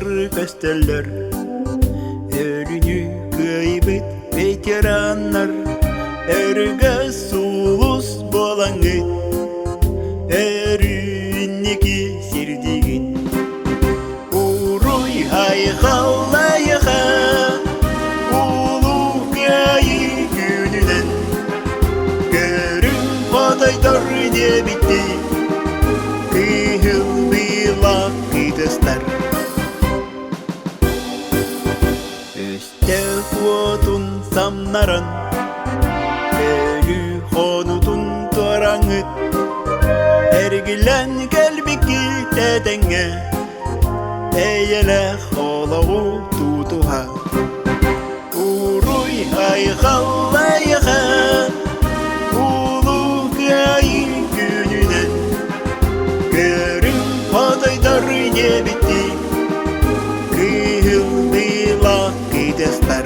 көстөллөр, Өлүнү кыайбыт ветераннар, Өрүгэ сулус буолаҥҥыт, Өрүү инники сирдиигит. Уруй айхаллайха, Улуу Кыайыы күнүнэн, Көрүҥ хотойдор диэбиттии, Кыһыл быылаах кытыстар. Өстөөх уотун самнаран, Өлүү хонутун туораҥыт, Эргиллэн кэлбиккит этэҥҥэ, Эйэлээх олоҕу тутуһа. Уруй айхаллайха, Улуу Кыайыы күнүнэн, Көрүҥ хотойдор диэбиттии, Кыһыл быылаах кытыстар.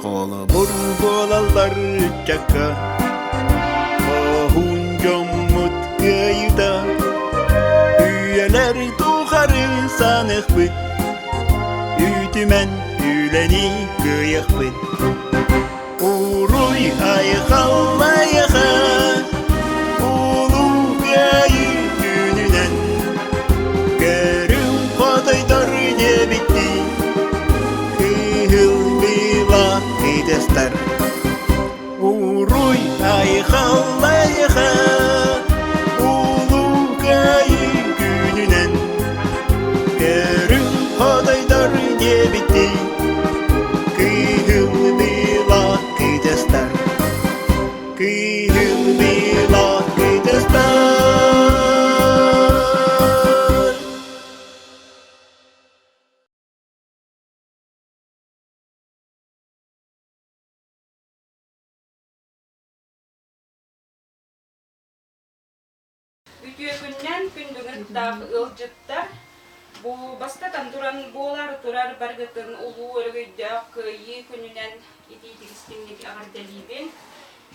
Холобур буолаллар ыччакка, Хоһуун дьоммут кыайыыта, Үйэлэр тухары саныахпыт, Үтүмэн үлэни кыайыахпыт. Уруй айхаллайха, Улуу Кыайыы күнүнэн, Көрүҥ хотойдор диэбиттии, Кыһыл быылаах кытыстар. Уруй айхаллайха, Улуу Кыайыы күнүнэн, Көрүҥ хотойдор диэбиттии, Кыһыл быылаах кытыстар. Кыһыл быылаах кытыстар. Үтүө күннэн күндү ыалдьыттар, бу бастатан туран буолаары турар барыгытын улуу өрөгөйдөөх Кыайыы күнүнэн итиитик истиҥник эҕэрдэлиибин.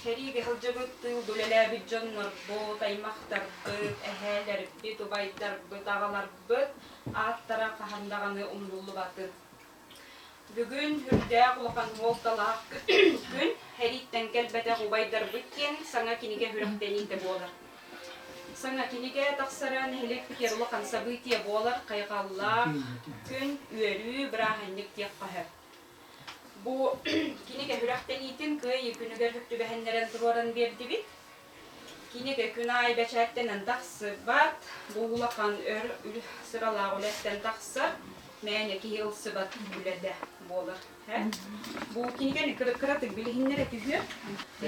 Сэриигэ сылдьыбыт тыыл үлэлээбит дьоннорбут, аймахтарбыт, эһээлэрбит, убайдарбыт, аҕаларбыт ааттара хаһан даҕаны умнуллубатын. Бүгүн үрдээх улахан суолталаах күн Сэрииттэн кэлбэтэх убайдарбыт диэн саҥа кинигэ сүрэхтэниитэ буолар. Саҥа кинигэ тахсара нэһилиэкпитигэр улахан событие буолар, хайҕаллаах күн, үөрүү, бырааһынньык диэххэ сөп. Бу кинигэ сүрэхтэниитин Кыайыы күнүгэр түбэһиннэрэн туруоран биэрдибит. Кинигэ күн аайы бэчээттэнэн тахсыбат, бу улахан өр сыралаах үлэттэн тахсар, мээнэ киһи ылсыбат үлэтэ буолар. Бу кинигэни кыратык билиһиннэрэ түһүө.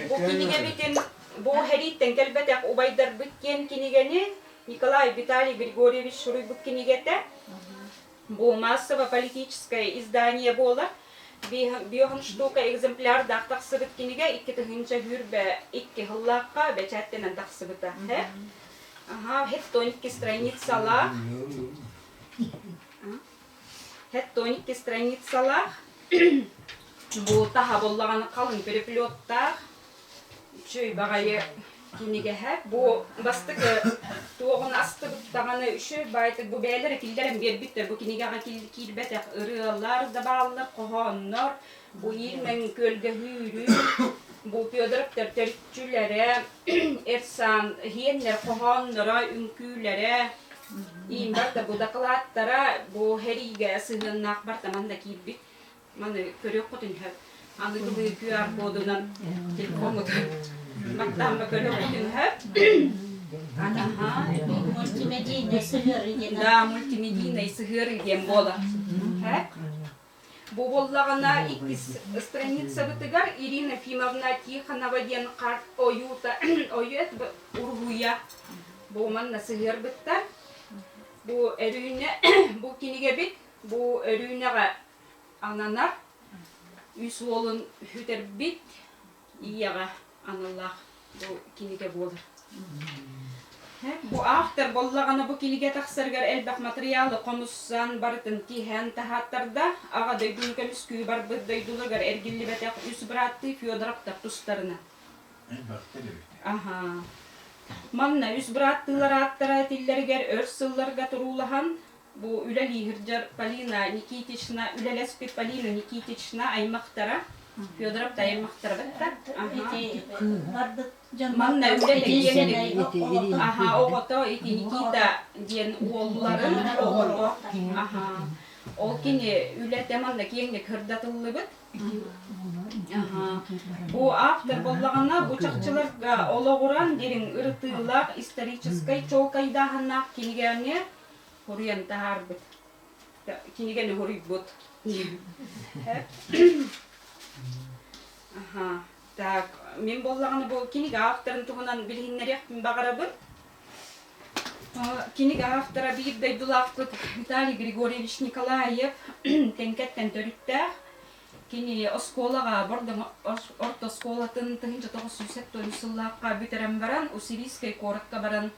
Бу кинигэбитин бу сэрииттэн кэлбэтэх убайдарбыт диэн кинигэни Николай Виталий Григорьевич суруйбут кинигэтэ. Бу массово-политическое издание буолар. Биоһун штука экземплярдаах тахсыбыт кинигэ 2022 сыллаахха бэчээттэнэн тахсыбыта. Аха, хеттоникки страницалаах. Хеттоникки страницалаах. Бу таһа боллаҕаны халыҥ переплеттаах. Үчүгэй баҕайы кинигэһэ. Бу бастакы туоҕун астыбыт даҕаны үчүгэй баайытык бу бэйэлэрэ киллэрэн биэрбиттэр. Бу кинигэҕэ киирбэтэх ырыалар да бааллар, хоһооннор, бу Иирмэҥ күөлгэ үүрүү, бу Федоровтар төрүччүлэрэ, Эрсан иһиэннэр хоһоонноро, үҥкүүлэрэ, иин барда бу дакылааттара бу сэриигэ сыһыаннаах барта манна киирбит. Маны көрүөххүтүн сөп. Аныгылыы QR кодунан телефоҥҥутун баттаамма көрүөххүтүн сөп. Мультимедийнай сыһыарыы диэн. Да, мультимедийнай сыһыарыы диэн буолар. Бу буоллаҕына иккис страницабытыгар Ирина Ефимовна Тихонова диэн карт ойуута ойует уруһуйа бу манна сыһыарбыттар. Бу өрүүнэ бу кинигэбит бу өрүүнэҕэ ананар үс уолун сүтэрбит ийэҕэ аналлаах бу кинигэ буолар. Бу автор буоллаҕына бу кинигэ тахсарыгар элбэх матырыйаалы хомуссан, барытын тиһэн таһааттарда. Аҕа дойдуну көмүскүү барбыт дойдуларыгар эргиллибэтэх үс бырааттыы Федоровтар тустарынан. Элбэхтэр эбит. Аһаа. Манна үс бырааттыылар ааттара этиллэригэр өр сылларга туруулаһан, бу үлэлии сылдьар Полина Никитична, үлэлэспит Полина Никитична аймахтара, Федоровтар аймахтара бытта. Ити барбыт Манна үлэ диэн аха оҕото ити Никита диэн уолларын оҕото аха ол кини үлэтэ манна киэҥник сырдатыллыбыт. Аха бу автор буоллаҕына бу чахчыларга олоҕуран дириҥ ырытыылаах историческай чуолкайдааһыннаах кинигэни суруйан таһаарбыт. Кинигэни суруйбут. Аха Так, мин буоллаҕына бу кинигэ авторын туһунан билиһиннэриэхпин баҕарабын. Кинигэ автора биир дойдулаахпыт Виталий Григорьевич Николаев Тэҥкэттэн төрүттээх. Кини оскуолаҕа Бордоҥ орто оскуолатын 1973 сыллаахха бүтэрэн баран, Уссурийскай куоракка баран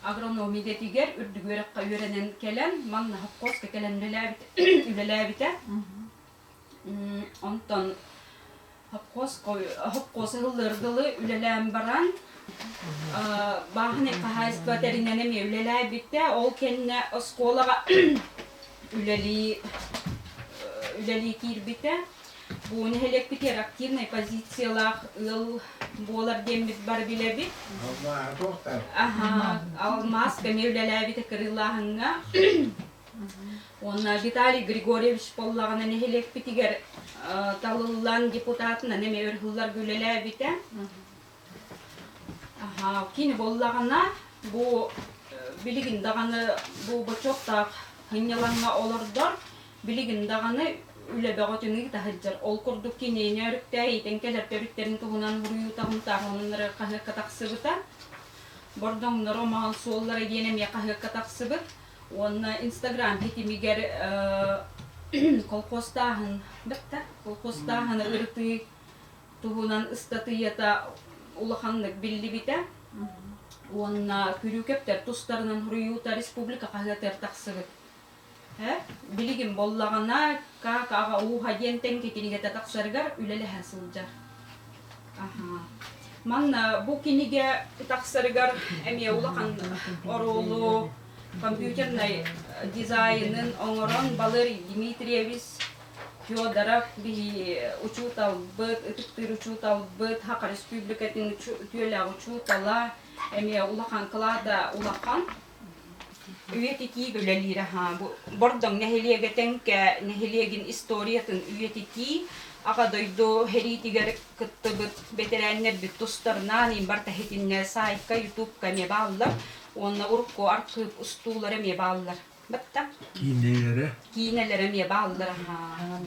агроном идэтигэр үрдүк үөрэххэ үөрэнэн кэлэн, манна совхозка кэлэн үлэлээбитэ. Онтон Хопкуос ыһыллыар дылы үлэлээн баран, бааһынай хаһаайыстыба тэринэн эмиэ үлэлээбитэ. Ол кэннэ оскуолаҕа үлэлии үлэлии киирбитэ. Бу нэһилиэкпитигэр активнай позициялаах ыал буолар диэммит бары билэбит. Аһа, алмаас эмиэ үлэлээбитэ кырыылааһыҥҥа. Уонна Виталий Григорьевич буоллаҕына нэһилиэкпитигэр талыллан депутатынан эмиэ өр сылларга үлэлээбитэ. Кини буоллаҕына бу билигин даҕаны бу бочуоттаах сынньалаҥҥа олордор, билигин даҕаны үлэ бөҕөтүн ыыта сылдьар. Ол курдук кинини өрүктээх иитэн кэлэр төрүттэрин туһунан суруйуута Сунтаар сонуннара хаһыакка тахсыбыта. Бордоҥнор омоон суоллара диэн эмиэ хаһыакка тахсыбыт. Уонна Инстаграм ситимигэр колхозтааһын бытта колхозтааһыны ырытыы туһунан ыстатыйата улаханнык биллибитэ. Уонна Күрүүкэптэр тустарынан суруйуута республика хаһыатыгар тахсыбыт. Билигин буоллаҕына как аҕа ууһа диэн тэҥкэ кинигэтэ тахсарыгар үлэлэһэ сылдьар. Манна бу кинигэ тахсарыгар эмиэ улахан оруолу компьютернай дизайнын оҥорон Валерий Дмитриевич Федоров биһи учууталбыт, ытыктыыр учууталбыт, Саха Республикатын үтүөлээх учуутала, эмиэ улахан кылаата улахан. Үйэтитии үлэлиир аһаа. Бу Бордоҥ нэһилиэгэ Тэҥкэ нэһилиэгин историятын үйэтитии Аҕа дойду сэриитигэр кыттыбыт бэтэрээннэрбит тустарынан барыта иһитиннэ саайтка, ютубка эмиэ бааллар уонна урукку архыып устуулара эмиэ бааллар. Батта? Киинэлэрэ? Киинэлэрэ эмиэ бааллар аһаа.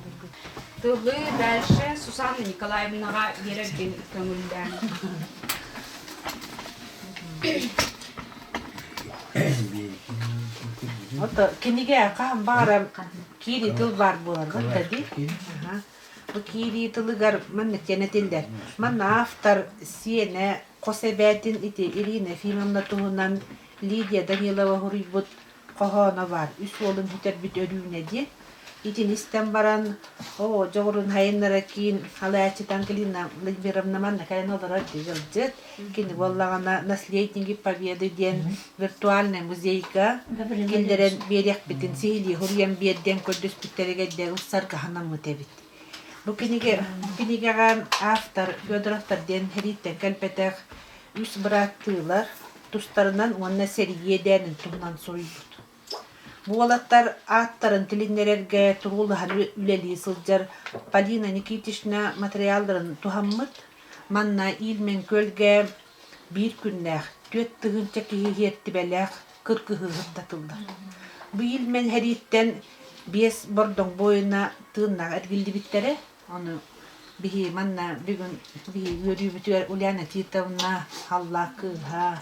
Тылы дальше Сусанна Николаевнаҕа биэрэргин көҥүллээн. Ото кинигэ хаһан баҕарар киирии тыл баар буолар да дии. Бу киирии тылыгар маннык диэн этиллэр. Манна автор сиэнэ хос эбээтин ити Ирина Ефимовна туһунан Лидия Данилова суруйбут хоһооно баар үс уолун бүтэрбит Өрүүнэ диэн. Итини истэн баран, оо, дьоҕурун хайыннара киин халааччыта Ангелина Владимировна манна кэлэн олорор дьылдьыт. Кини буоллаҕына «Наследники Победы» диэн виртуальнай музейга киллэрэн биэриэхпитин сиһилии суруйан биэр диэн көрдөспүттэригэр дьэ ылсарга санаммыт эбит. Бу кинигэ кинигэҕэ автор Федоровтар диэн сэрииттэн кэлбэтэх үс бырааттыылар тустарынан уонна сэрии иэдээнин туһунан суруйбут. Бу уолаттар ааттарын тилиннэрэргэ туруулаһан үлэлии сылдьар Полина Никитична матырыйаалларын туһаммыт. Манна Ильмень күөлгэ биир күннээх 4000 киһи иһиэртибэлээх кыргыһыы сырдатыллар. Бу Ильмень сэрииттэн биэс бордоҥ буойуна тыыннаах эргиллибиттэрэ. Ону биһи манна бүгүн биһи үөрүүбүтүгэр Ульяна Титовна, Халлаах кыыһа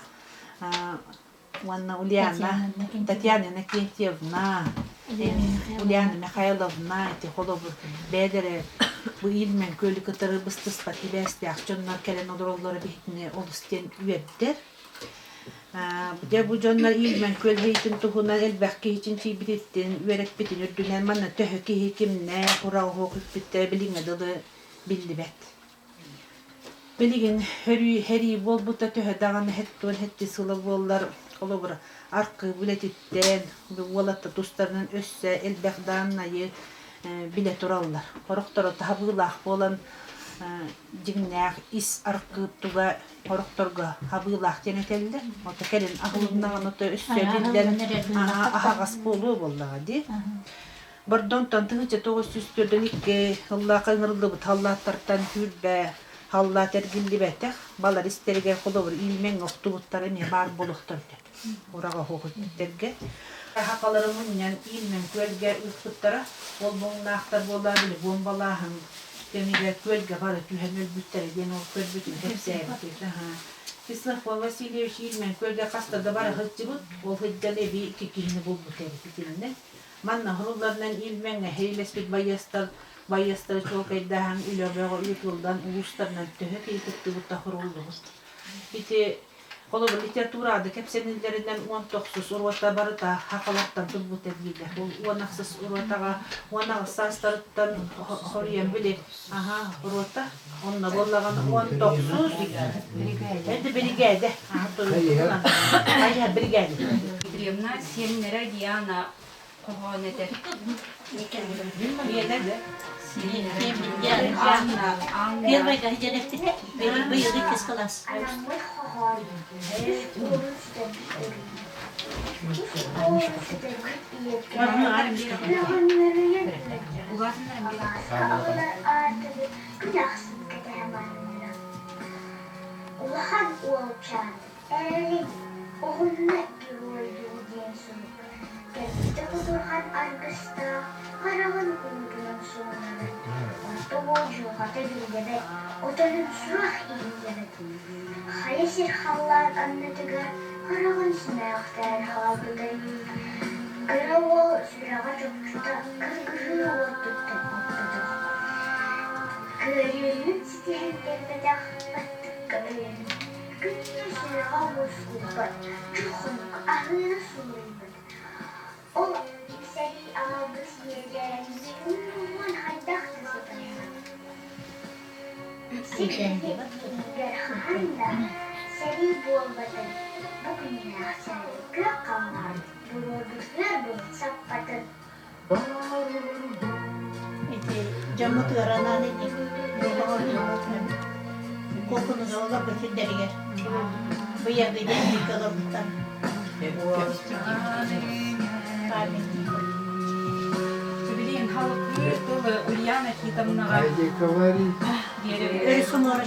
уонна Ульяна Татьяна Иннокентьевна, Ульяна Михайловна ити холобур бэйэлэрэ бу Ильмень күөлү кытары быстыспат сибээстээх дьоннор кэлэн олороллоро биһигини олус диэн үөрдэр. Дьэ бу дьоннор Ильмень күөл иһитин туһунан элбэх киһи чинчийбититтэн, үөрэппитин үрдүнэн манна төһө киһи кимнээх ура-оһох үппүттэрэ билиҥҥэ дылы биллибэт. Билигин өрүү сэрии буолбута төһө даҕаны сэттиэн сэттэ сыла буоллар, холобура, архыып үлэтиттэн, уолаттар тустарынан өссө элбэх дааннайы билэ тураллар. Сорохторо таһабыылаах буолан дьиҥнээх ис архыып туга сорохторго хабыылаах диэн этэллэр. Ото кэлин аһылыннаҕына то өссө биллэн аһаҕас буолуо буоллаҕа дии. Бордонтон 1942 сыллаахха ыҥырыллыбыт халлааттартан сүүрбэ халлаат эргиллибэтэх, балар истэригэр холобур иимэҥ охтубуттара эмиэ баар буолуохтар этэ. Ураҕа оһуохуттэргэ. Хахалары мунньан Иимэҥ күөлгэ ыыппыттара. Ол муҥнаахтар буоллар били буомбалааһын кэмигэр күөлгэ бары түһэн өлбүттэрэ диэн ол көрбүтүн кэпсээбит. Кислохвал Васильевич Иимэҥ күөлгэ хаста да бара сылдьыбыт, ол сылдьан эбии икки киһини булбут эбит итиннэ. Манна уһулларынан Ильмеҥҥэ сэриилэспит байыастар байыастары чуолкайдааһын үлэ бөҕө ыытыллан улуустарынан төһө киһи кыттыбыта суруллубут. Ити холобур литературада кэпсэниллэринэн 19 уруота барыта хахалартан турбута дииллэр. Ол 18 уруотаҕа 18 саастарыттан хоруйан били аха уруота онно буоллаҕына 19 это биригээдэ хайа биригээдэ Дмитриевна сиэннэрэ Диана хоһоон этэр. Первый гаһидьэлэптитэ быйыл иккис класс. Улахан уолчаан Эрэлин уһунна геройдуу диэн сурук кэлбитэ кутурҕан аргыстаах хараҕын уутунан суунарын, орто уол дьылҕата биллибэт, отонун суох иһиллибэт. Хайа сир халлаан аннытыгар хараҕын симээхтээн хаалбытай. Кыра уол сүрэҕэ чопчута кыргыһыы уотуттан оппотох. Кыайыыны ситиһэн кэлбэтэх баттыкка өйөнөн Күннүү сүрэҕэ уоскуйбат, чухунук аһыыны суруйбут. Ол сэрии аҕалбыт иэдээнин умнуон хайдах да сатаммат. Сир иһигэр хаһан да сэрии буолбатын, бу күннээх сэрии күөх халлаан буруобутугар былыт саппатын. Ити дьоммут ыаранаан ити куокунуга олорбут сирдэригэр быйаргы диэн бииргэ олорбуттар. Памятник. Билигин халыкы тылы Ульяна Титовнаҕа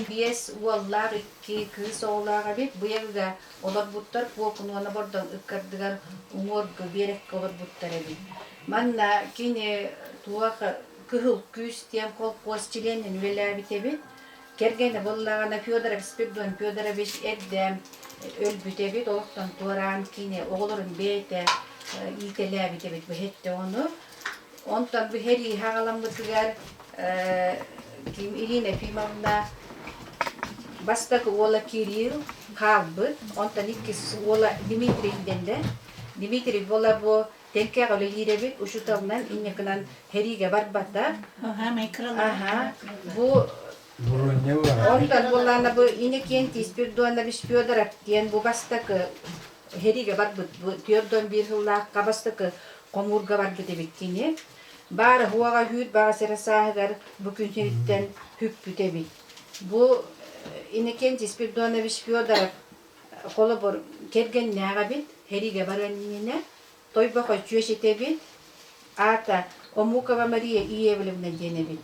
Биэс уоллаах икки кыыс оҕолоох эбит. Быйылга олорбуттар Куокунуона Бордоҥ ыккардыгар уҥуоргу биэрэккэ олорбуттар эбит. Манна кини туох Кыһыл күүс диэн холкуос чилиэнинэн үлэлээбит эбит. Кэргэнэ буоллаҕына Федоров Спиридон Федорович эрдэ өлбүт эбит, олохтон туораан кини оҕолорун бэйэтэ иитэлээбит эбит быһэттэ ону. Онтон бу сэрии хаҕаламмытыгар ким Ирина Ефимовна бастакы уола Кирилл хаалбыт, онтон иккис уола Дмитрий дэннэ. Дмитрий буола бу тэҥкэҕэ үлэлиир эбит, учууталынан инньэ сэриигэ барбата. Аха, бу онтон буоллаҕына бу Иннокентий Спиридонович Федоров диэн бу бастакы сэриигэ барбыт бу 41 сыллаахха бастакы хомуурга барбыт эбит кини. Баара уоҕа үүт баҕас эрэ сааһыгар бу күн сириттэн сүппүт эбит. Бу Иннокентий Спиридонович Федоров холобур кэргэннээх эбит, сэриигэ барыан иннинэ Тойбохой чүөчэтэ эбит, аата Омукова Мария Иевлевна диэн эбит.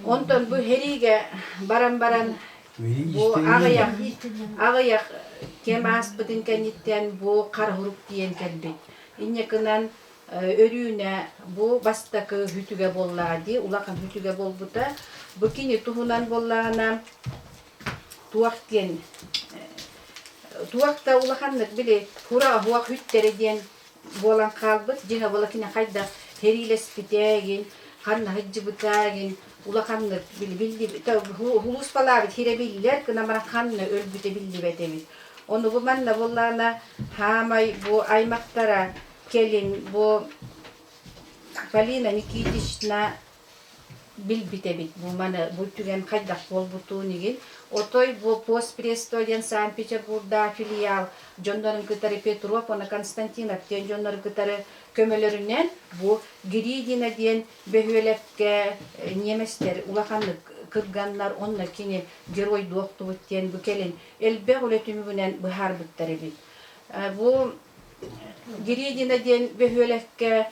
Онтон бу сэриигэ баран баран бу аҕыйах аҕыйах кэм ааспытын кэнниттэн бу Харахурук тиийэн кэлбит. Инньэ гынан Өрүүнэ бу бастакы хүтүгэ буоллаҕа дии, улахан хүтүгэ буолбута. Бу кини туһунан буоллаҕына туох диэн туох да улаханнык били хура-хуах хүттэрэ диэн буолан хаалбыт. Дьиҥэ буола кини хайдах сэриилэспитэ игин, ханна сылдьыбыта игин улаханнык били биллибит хулууспалаабыт сирэ биллэр, гынан баран ханна өлбүтэ биллибэт эбит. Ону бу манна буоллаҕына хаамай бу аймахтара кэлин бу Полина Никитична билбит эбит бу маны бу түгэн хайдах буолбутун игин. Отой бу постпредство диэн Санкт-Петербургдаах филиал дьоннорун кытары Петров уонна Константинов диэн дьоннору кытары көмөлөрүнэн бу Гридина диэн бөһүөлэккэ немецтэр улаханнык кырганнар онно кини геройдуохтубут диэн бу кэлин элбэх үлэ түмүгүнэн быһаарбыттар эбит. Бу Гридина диэн бөһүөлэккэ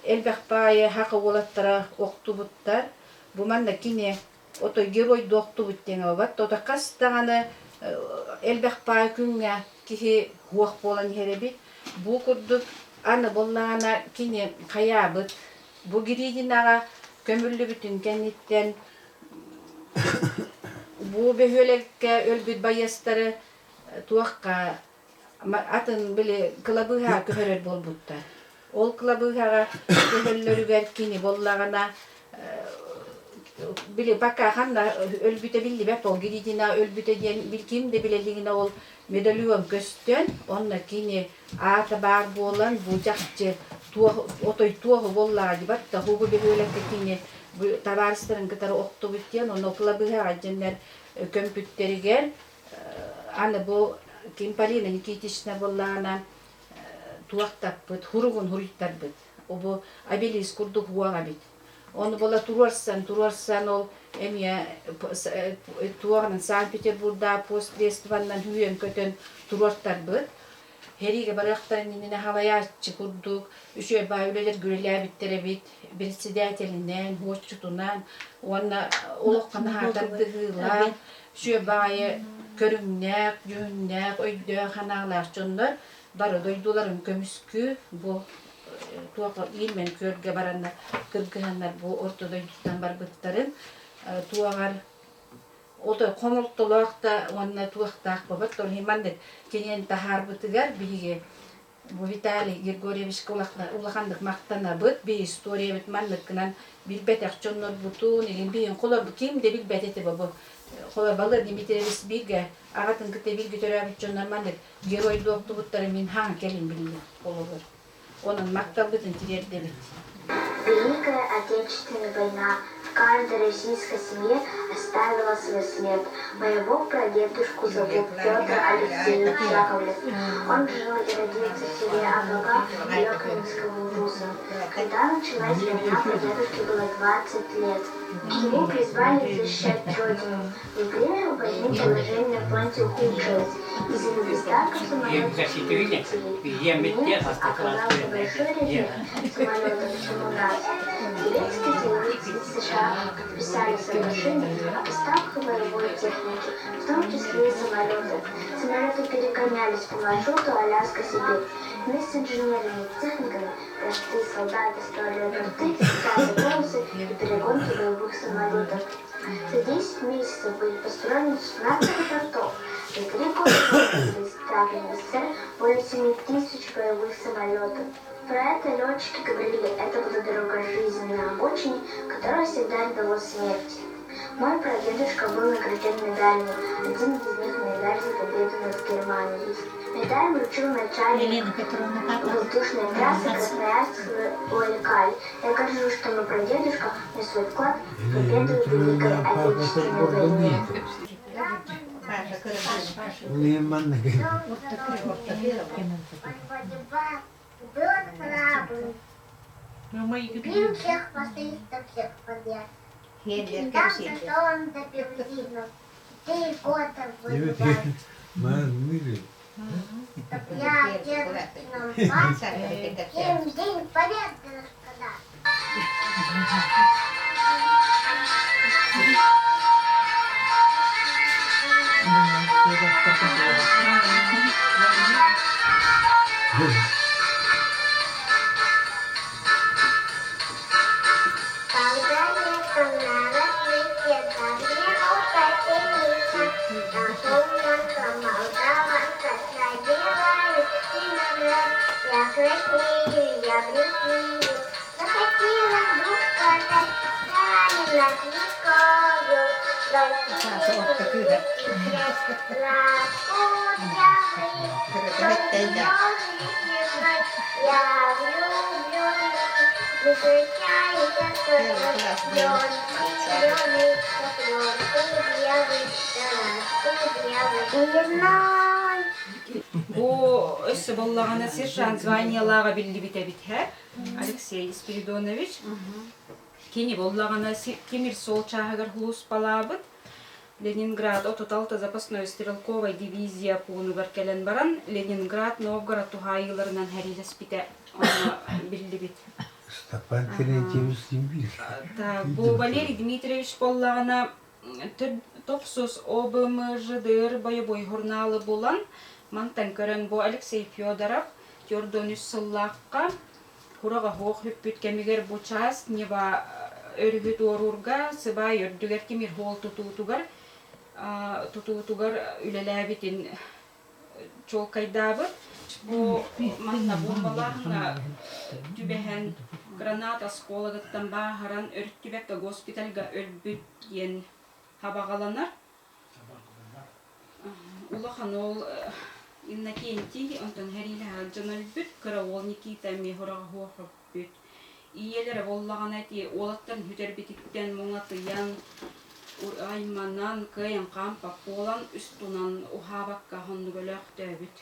элбэх баайы хака уолаттара охтубуттар. Бу манна кини отой геройду охтубут диэн бат ото хас даҕаны элбэх баай күҥҥэ киһи уох буолан иһэр эбит. Бу курдук аны буоллаҕына кини хайаабыт бу Гридинаҕа көмүллүбүтүн кэнниттэн бу бөһүөлэккэ өлбүт байыастары туохха атын били кылабыыһаҕа көһөрөр буолбуттар. Ол кылабыыһаҕа көһөллөрүгэр кини буоллаҕына били пока ханна өлбүтэ биллибэт ол Гридина өлбүтэ диэн ким да билэ илигинэ ол медальон көстөн онно кини аата баар буолан бу чахчы туох отой туоһу буоллаҕа дибат да хугу бөһүөлэккэ кини бу табаарыстарын кытары охтубут диэн ону кылабыыһаҕа дьэннэр көмпүттэригэр аны бу ким Полина Никитична буоллаҕына туохтаппыт хуругун хуруйтарбыт бу обелиск курдук уоҕа эбит Ону була туруорсан, туруорсан ол эмиэ туоҕунан Санкт-Петербурдаах постпредствоннан үөн-көтөн туруортарбыт. Сэриигэ барыахтарын иннинэ халайааччы курдук үчүгэй баай үлэлэргэ үлэлээбиттэр эбит, председателинэн, уотчутунан уонна олоххо наһаа тардыһыылаах, үчүгэй баҕайы көрүҥнээх, дьүһүннээх, өйдөөх-санаалаах дьоннор бары дойдуларын көмүскүү бу туох иирмэн күөлгэ бараннар кыргыһаннар бу орто дойдуттан барбыттарын туоҕар ото хомолтолоох да уонна туохтаах бобот ол иһин маннык кинини таһаарбытыгар биһиги бу Виталий Григорьевичка улаханнык махтанабыт би историябыт манныккынан билбэтэх дьоннорбутун илин биһин холор ким да билбэт этэ бу холор Балыр Дмитриевич бииргэ аҕатын кытта бииргэ төрөөбүт дьоннор маннык геройдуохтубуттарын мин хаҥ кэлин биллим холобур Онон махталбытын тириэрдэбит. Великая Отечественная война в каждой российской семье оставила свой след. Моего прадедушку зовут Петр Алексеевич Яковлев. Он жил и родился в селе Абага Лёкнинского вуза. Когда началась война, прадедушке было 20 лет. Его призвали защищать Родину. Во время войны положение на фронте ухудшилось. Из-за недостатков самолетов немец оказался большой резерв самолетов, чем у нас. Советский Союз и США подписали соглашение о поставках боевой техники, в том числе и самолетов. Самолеты перегонялись по маршруту Аляска-Сибирь. Вместе с инженерами и техниками простые солдаты строили порты, полосы и перегонки боевых самолетов. За 10 месяцев были построены 16 аэропортов. За 3 года были исправлены в СССР более 7 тысяч боевых самолетов. Про это летчики говорили, это была дорога жизни на обочине, которая всегда ждала смерти. Мой прадедушка был награжден медалями. Один из них медаль за победу над Германией. Медаль вручил начальник воздушной трассы Красноярск-Уэлькаль. Я горжусь, что мой прадедушка внес свой вклад в победу в Великой Отечественной войне. Был храбрый. Бил всех фашистов, всех подряд. Там, за что он допил зиму. 3 года воевал. Чтоб я дедушкином папе всем День Победы рассказал. Когда летом на рассвете загрела синица, Солнышко молдаванка задевает виноград. Я краснею, я бледнею, захотела вдруг сказать, стали над рекою. Бу өссө буоллаҕына сержант званиелааҕа биллибит эбит һэ Алексей Спиридонович. Кини буоллаҕына тимир суол чааһыгар сулууспалаабыт. Ленинград 36 запасной стрелковай дивизия пуунугар кэлэн баран Ленинград Новгород туһаайыыларынан сэриилэспитэ онно биллибит. Степан Терентьевич Симбир. Так, бу Валерий Дмитриевич буоллаҕына тохсус ОБМЖДР бойобуой журналы булан мантан көрөн бу Алексей Федоров 43 сыллаахха Кураҕа суох бүппүт кэмигэр бу чаас Нева өрүһү туоруурга сыбаай үрдүгэр тимир суол тутуутугар тутуутугар үлэлээбитин чуолкайдаабыт. Бу манна буомбалааһыҥҥа түбэһэн граната оскуолагыттан бааһыран өрүттүбэккэ госпитальга өлбүт диэн хабаҕаланар. Улахан уол Иннокентий, онтон сэриилэһэ сылдьан өлбүт, кыра уол Никита эмиэ сураҕа суох өлбүт. Ийэлэрэ буоллаҕына ити уолаттарын сүтэрбититтэн муҥатыйан, айманан, кыайан хаампат буолан, устунан уһаабакка оннук өлөөхтөөбүт.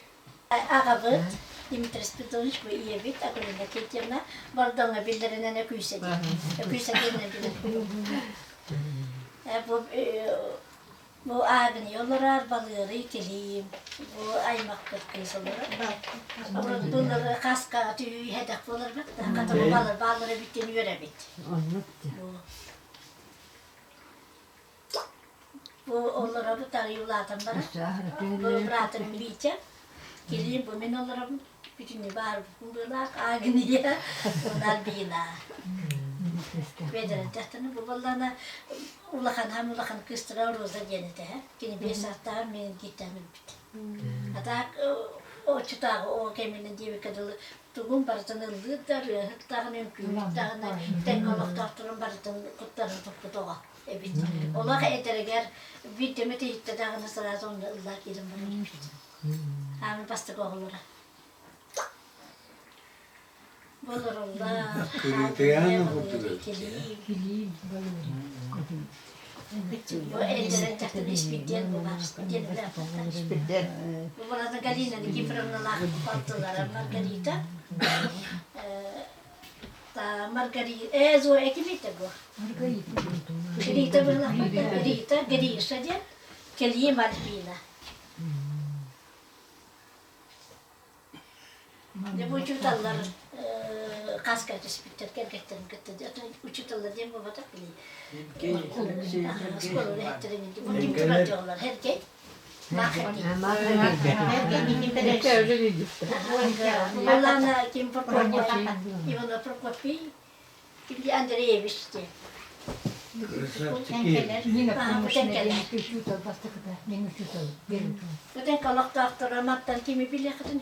Аҕабыт Дмитрий Спиридонович бу ийэбит Акулина Тетьевна Бордоҥҥо биллэринэн Өкүүсэ диэн. Өкүүсэ диэнинэн билэр. Бу Бу Агния олорор, Балыарый, Килиим, бу аймахпыт кыыс олорор. Былыр хаска түһүү буоларбыт, хата бу балыр бааллара бүттэн үөрэбит. Бу олоробут арый улаатан баран. Бу братым Витя, Килиим бу мин олоробун. Бүтүннүү баарбын быылаах Агния, уонна Альбина. Бэйдэрин дьахтаны бу буоллаҕына улахан хам улахан кыыстара Роза диэн этэ. Кини биэс саастааҕар мин гиттэн өлбүт. А так оччотооҕу ол кэминэн диэбиккэ дылы тугун барытын ыллыыр да, ырыаһыт даҕаны, үҥкүүһүт даҕаны, тэҥҥэ олохтоохторун барытын куттарын туппут оҕо эбит. Олох эдэригэр биирдэ эмэ иһиттэ даҕаны сразу онно ыллаа киирэн барар эбит. Аамы бастакы оҕолоро. Болороллар, Кырыытыйаан курдук Бу Галина Никифоровналаах балтылара Маргарита. Маргарита, Зоя кимите бу? Рита Рита Гриша диэн, Кэлиим Альбина. Дьэ бу учууталлар хаска түспүттэр кэргэттэрин кытта учууталлар диэн буолбатах били оскуола үлэһиттэрин бу ким турар дьоллор Сергей Милана Ким Прокопий Ивана Прокопий Ким Андреевич диэн Бүтэн олохтоохторо мантан кими билиэххитин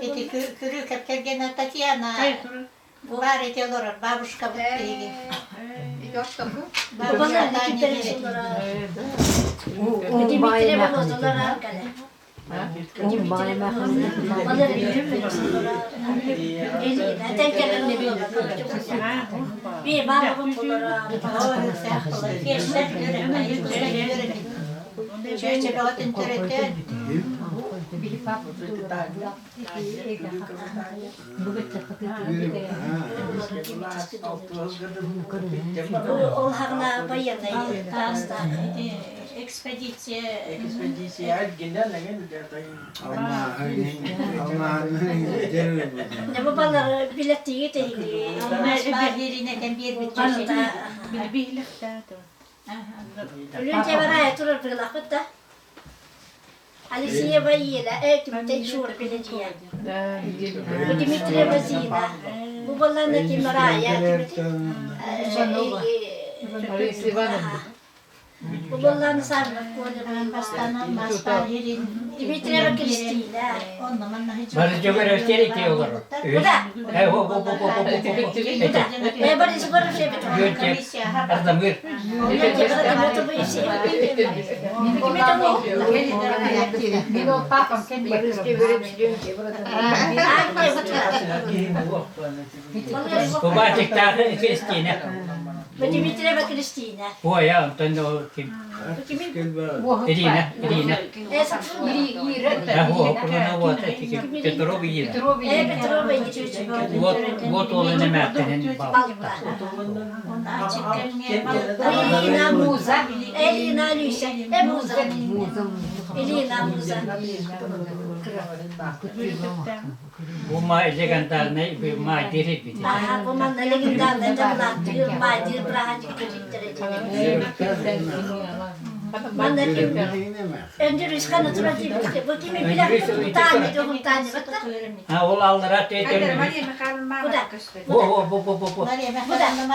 Ити Күрүүкэп кэргэнэ Татьяна баар ити олорор бабушкабыт биһиги. Бабушка Таня Дмитриева олорор кэлэ. Ол хаҕына байыаннай таастаах Экспедиция Экспедиция гинен эҥин Бу балары билэттиги тэһиги. Үлүн тебарая турар быгылахпыт да. Алексеева Ела, Кимтэй Шура Пеладия. Дмитриева Зина. Бу баллана Кимарая, Кимити. Улаллааны Савинов Коля Бастаан Маспар Ирин Дмитриева Кристина. Онно манна Бары дьөгөрөстер ити олорор. Куда? Э, о, о, о, о, о, Куда? Э, Борис Егорович Ардамыр. Кубатиктаахы Кристина. Дмитриева Кристина. Ой, онтон ким? Ирина, Ирина. Петрова Ирина. Петрова Вот, вот ол эмээхтинин Балта. Элина Муза. Элина Люся. Э, Муза. Элина Муза. Бу ма легендарный ма дирит бит. Аха, бу манна легендарный дабылааттыыр, маадыыр бырааһынньык Манна ким Өндүрүс хана тура диэбит. Бу кими билэр таанни дьоһун таанни батта. А ол аллара тетер. Буда. Бу бу бу бу бу. Буда.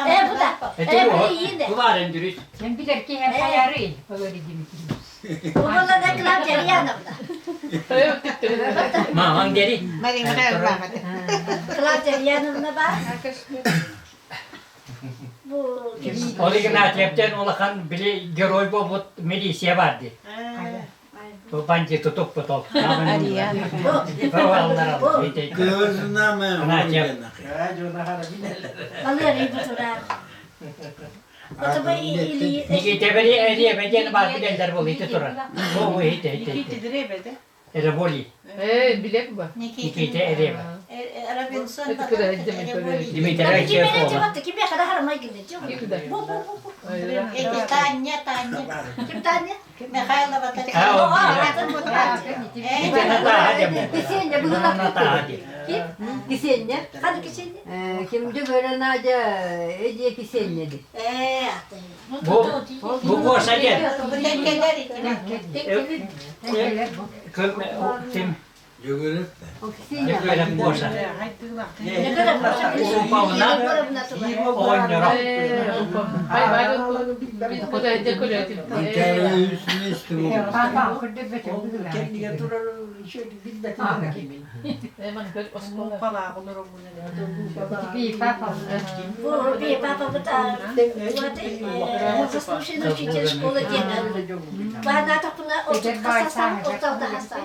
Э, буда. Э, бу иинде. Бу бар Өндүрүс. Sen bilir ki hem hayarı. Öyle Dimitrius. Убалана Клавдия Рьяновна. Мамаң дери. Клавдия Рьяновна бар. Бу Ол Игнатьевтен улахан били герой болбут милиция бар ди. Бу бандит тутуп бутол. Валерий Бутурар. Это бы или Никите бери эри беден бар билендер бол ити турар. Бу бу ити ити ити. Эре боли. Э, билек ба. Никите эре ба. Робинсон Дмитрий Чехова. Ким я хара май гинде. Бу бу бу бу. Эти Таня, Таня. Ким Таня? Михайлова Кисенья было Кисенья. Хана Кисенья? Кимди көрө Надя, эже Кисенья ди. Э, аты. Бу бу боша ден. Ким Дьөгөрөп. Дьөгөрөп боша. Упауна. Оонньоро. Бу би папа бута. Вот заслуженный учитель школы дена. Бана тапына отут хасасан, оталда хасан.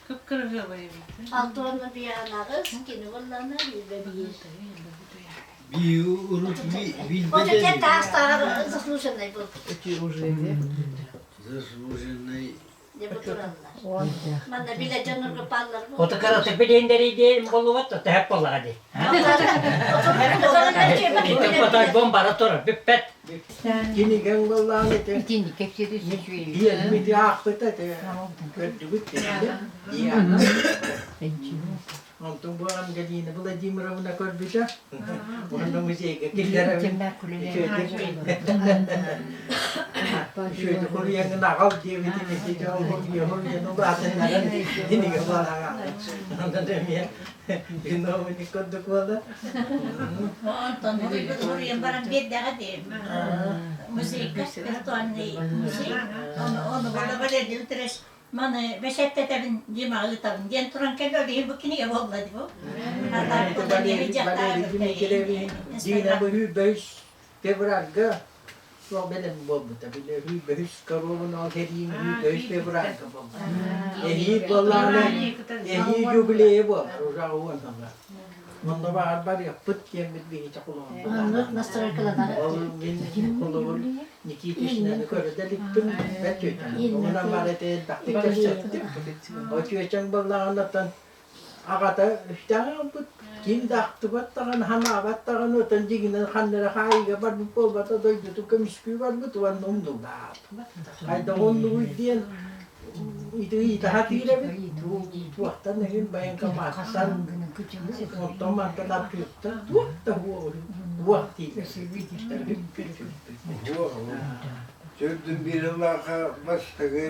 Алтуонна биянагыз, кини боллана билбе бии. Би урут би Вот это тастар заслуженный был. Заслуженный. Деп тураллар. Манна биле жонорго паллар. Ота караты билендери дейм болуп атты, тэп боллага ди. Итеп потай бомбара турар, бүппет. Киниген боллаан ете. Итини кепседи сүчүй. Иен мити аахпыта те. Көрдүгүт те. Иан. Онтон бу Ангелина Владимировна көрбүтэ. Онно музейге киллеребин. Шөйдө хоруяңын ағал диэбитин ити хоруя хоруян улаатыннаран киниге балаға. Онтон эмиэ виновник курдук буолла. Онтон хуруйан баран биэрдэҕэ дии. Музейка, виртуальный музей. Оны оны бола Валерий Дмитриевич маны бэшэттэтэрин Димаҕа ыытабын диэн туран кэллэ ол иһин бу кинигэ буолла дии бу. Валерий Дмитриевич Дина бу хүүбэһүс февральга суох бэлэм буолбута. Биле хүүбэһүс коровун ол хэриин хүүбэһүс февральга буолбута. Эһии буоллаҕына эһии юбилейи буолар ужаҕа уоннала. Онно баар барыахпыт диэммит биһи чакулуон Настройкаланар. Ол мин холобур Никитичнаны көрө да иликпин бэрт үөтэн. Онон бар этэ элбэхтик кэпсэттим. Очүөчэҥ буоллаҕынаттан аҕата үстэҕэ ылбыт ким да ахтыбат даҕаны ханаабат даҕаны отон дьиҥинэн ханнара хаайыга барбыт буолбата дойдуту көмүскүү барбыт уонна умнулаат. Хайдах оннугуй диэн ити ыйытаһа тиирэбит туохтан эҥин военкоматтан онтон мантан архивтан туох да уох дииллэр. Төрдүн биир ыллааха бастакы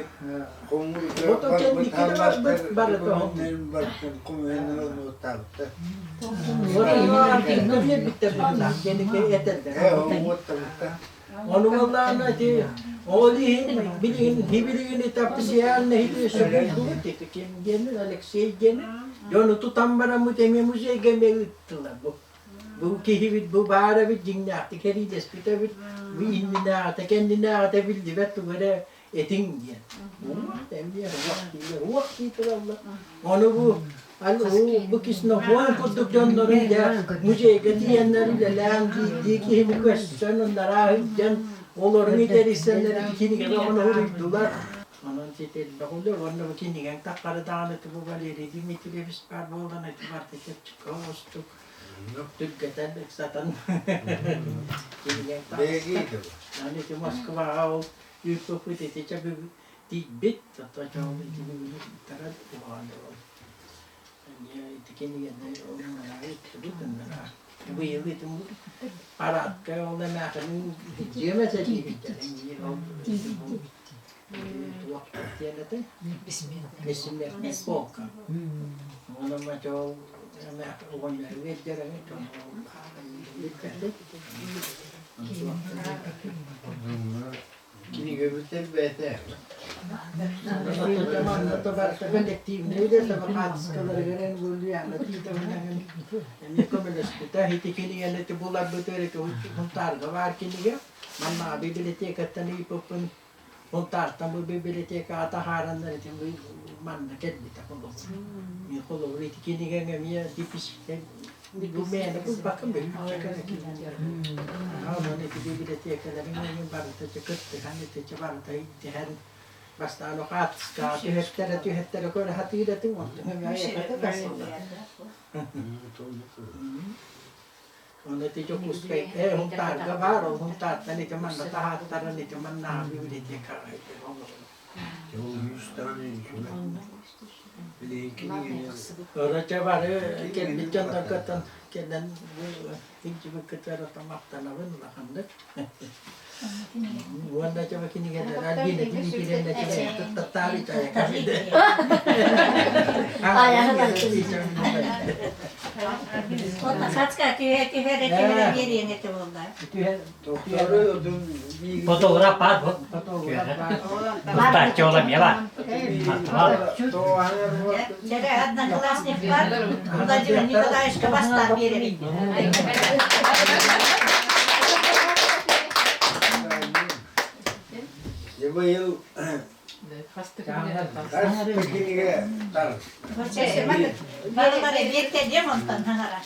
хомуурга Ото барбыт кэнники да барбыт хааллаахтар барыта докумуоннарын барытын хомуйан ылынуоттаабыттар. Оройуон биэрбиттэр быһыылаах кэнники этэллэр. Ээ, уоттабыттар. Ону буоллаҕына ити ол иһин билигин билигин официально сөбүлүүбүт ити ким диэн Алексей диэн дьону тутан бараммыт эмиэ музейга эмиэ ыыттылар бу. Бу киһибит бу баар эбит дьиҥнээхтик эриидэспит эбит бу иннинээҕитэ кэннинээҕитэ биллибэт тугу эрэ этиҥ диэн. Уох эмиэ уох дииллэр уох дии тураллар. Ону бу бу Ксенофонт курдук дьоннорун дьэ музейга тиийэннэр үлэлээн биирдии киһини көрсөн ыннараа сылдьан олорун итэрисэннэр кинигэни ону уруйдулар. Онон сити элбэх үлэ уонна бу кинигэҥ таххары даҕаны бу Валерий Дмитриевич баар буолан ити барыта чэпчэки оҕустук түргэтэн ыксатан кинигэҥ таҕыста. Аны ити Москваҕа ол ыыппыппыт ити чэ тиийбит оттон дьоҥ ити бүгүнү ыыттаран куһаҕан ол эмиэ ити кинигэни ылыннара ыыттыбыт ыннара быйыл ити парадка ол эмээхинин дьиэм этэ диэбиттэр ол туох диэн этэй бессмертный полка онон ол оҕонньору эрдэрэ Кинигэбит элбээтэ. Коллективный үлэ хаатыскаларыгар эмиэ көмөлөспүтэ. Ити кинигэни буларбыт эрэ Хунтаарга баар кинигэ. Манна библиотекаттан ыйыппыппын Хунтаартан бу библиотекаҕа таһаараннар ити манна кэлбитэ холобур. Мин холобур ити кинигэҥ эмиэ Бу мээнэ булбаккын бөһүүччэ кэрэ кинигэ. Онон ити библиотекаларын эҥин барыта чэ кыттыһан ити чэ барыта ирдэһэн бастаан хаартыскаҕа түһэртэрэ түһэртэрэ көрө сатыыр этим онтон эмиэ тахсаллар. Оны ити Дьокуускай э Хунтаарга баар ол Хунтаартан ити манна таһааттаран ити маннааҕы библиотекаҕа олорор. Орочо бары кэлбит дьоннорготтон кэлэн илдьибиккитигэр махтанабын улаханнык. Уонна чаба кинигэлэр Альбина Дмитриевна туттаттаары Хацка түһэ түһэрэ түһэрэ биэриэҥ этэ буолла. Фотограф бар бу. Тустааччы ола мела. Чere одноклассник бар. Владимир Николаевичка бастаан биэрэбин. Быйыл кинигэ Барылары биэртэлиэм онтон хаҥара.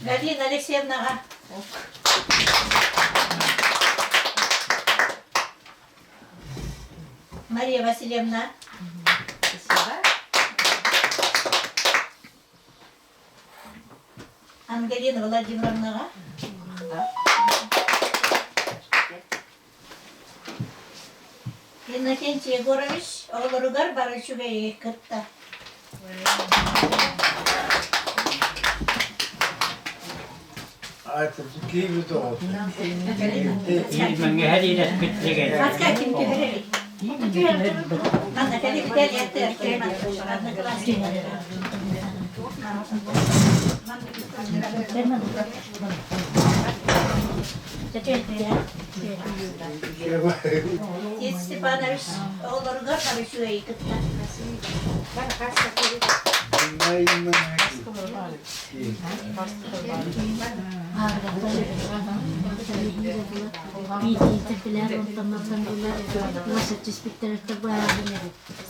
Галина Алексеевнаҕа. Мария Васильевна. Спасибо. Ангелина Владимировнаҕа. Иннокентий Егорович оҕолоругар бары үчүгэйи кытта. Тит Степанович оҕолоругар бары үчүгэйи кытта.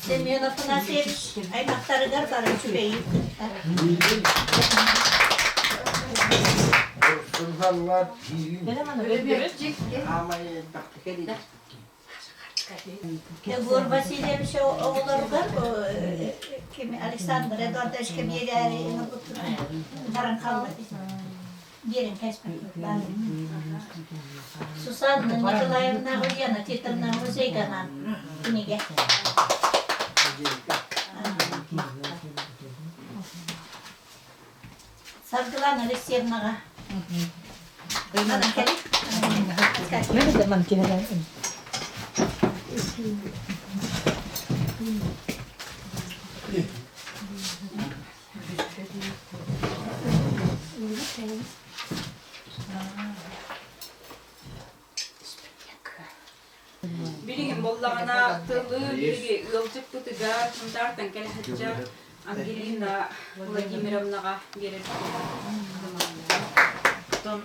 Семен Афанасьевич аймахтарыгар бары үчүгэйи кытта. Егор Васильевич оҕолоругар Александр Эдуардовичка биэрээри баран хаалбыт. Биэрэн кэспэт. Сусанна Николаевна Ульяна Титовна музейганан кинигэ. Саргылана Алексеевнаҕа. Манан кэлин. Билигин буоллаҕына тылы биһиги ыалдьыппытыгар Сунтаартан кэлэ сылдьар Ангелина Владимировнаҕа биэрэрбит. Оттон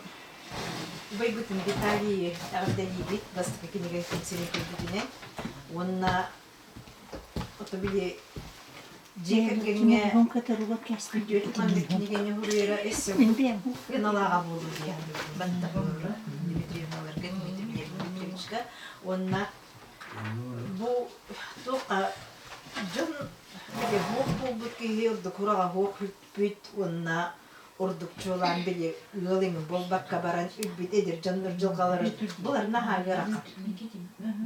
убайбытын Виталийы эҕэрдэлиибит бастакы кинигэ сирин көрбүтүнэн уонна ото били дьиэ кэргэҥҥэ күтүөт маннык кинигэни суруйара өссө гыналааҕа буолуо диэн бантах Дмитриевналарга Дмитрий Дмитриевичка уонна бу туохха дьон били буох буолбут киһи ордук ураҕа суох бүт уонна ордук чуолаан били ыал эҥин буолбакка баран өлбүт эдэр дьоннор дьылҕаларын булар наһаа ыарахан.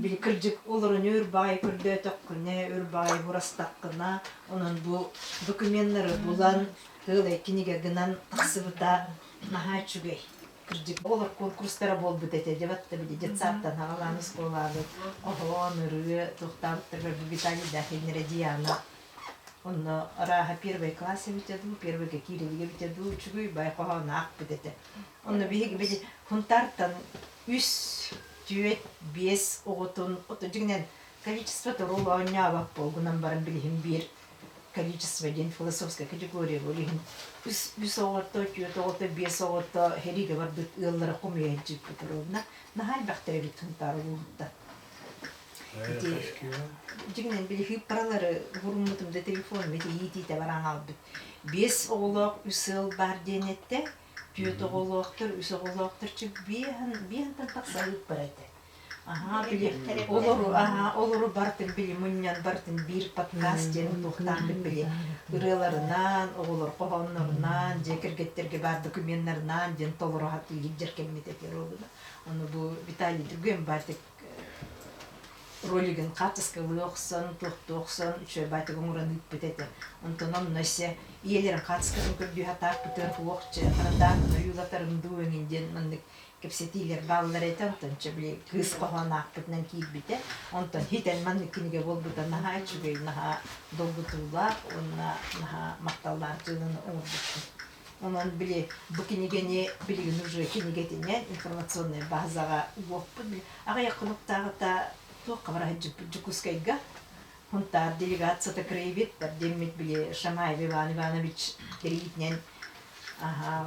Били кырдьык олорон өр баҕайы көрдөөтөххүнэ, өр баҕайы урастаххына, онон бу докуменнары булан, ыалай кинигэ гынан тахсыбыта наһаа үчүгэй. Кырдьык, олор конкурстара буолбут этэ, дебатта били детсадтан аҕалаан оскуолаабыт, хоһоон, ырыа, туохтаабыттарыгар бу Виталий Дахиннера Диана Онно арааһа первый класс эбитэ дуу, первыйга киирэлигэ эбитэ дуу, үчүгэй бай хоһоон аахпыт этэ. Онно биһиги били Хунтаартан үс, түөрт, биэс оҕотун, ото дьиҥинэн количество торуол оонньообот буолгунан баран билиһин биир количество диэн философская категория ол иһин үс, үс оҕото, түөрт оҕото, биэс оҕото сэриигэ барбыт ыаллара хомуйа илдьиппит ровно. Наһаа элбэхтэр эбит Хунтаар улууһуттан. Ити дьиҥинэн били хыыппаралары уһуруммутум да телефоным ити иитиитэ баран хаалбыт. Биэс оҕолоох үс ыал баар диэн эттэ. Түөрт оҕолоохтор, үс оҕолоохтор чэ биэһин биэһинтэн тахса ыыппара этэ. Аһаа били олору аһаа олору барытын били мунньан барытын биир подкаст диэн туохтаахпыт били ырыаларынан, оҕолор хоһооннорунан, дьиэ кэргэттэргэ баар докуменнарынан диэн толору хатыыгын дьэркэммит этэ ровно. Ону бу Виталий Другой Бартик ролигын хаартыскалыы охсон, туохтуу охсон, үчүгэй баайтык оҥорон ыыппыт этэ. Онтон онно өссө ийэлэрин хаартыскатын көрдүү сатааппытыгар суох чэ, харандааһын ойуулатарым дуу эҥин диэн маннык кэпсэтиилэр бааллар этэ. Онтон чэ били кыыс хоһоон аахпытынан киирбитэ. Онтон хитэн маннык кинигэ буолбута наһаа үчүгэй, наһаа долгутуулаах уонна наһаа махталлаах дьыаланы оҥорбуппут. Онон били бу кинигэни билигин уже кинигэтинэн информационнай базаҕа уоппут. Аҕыйах хонуктааҕыта туохха бара сылдьыппыт Дьокуускайга Хунтаар делегацията краевед диэммит били Шамаев Иван Иванович тэрийиитинэн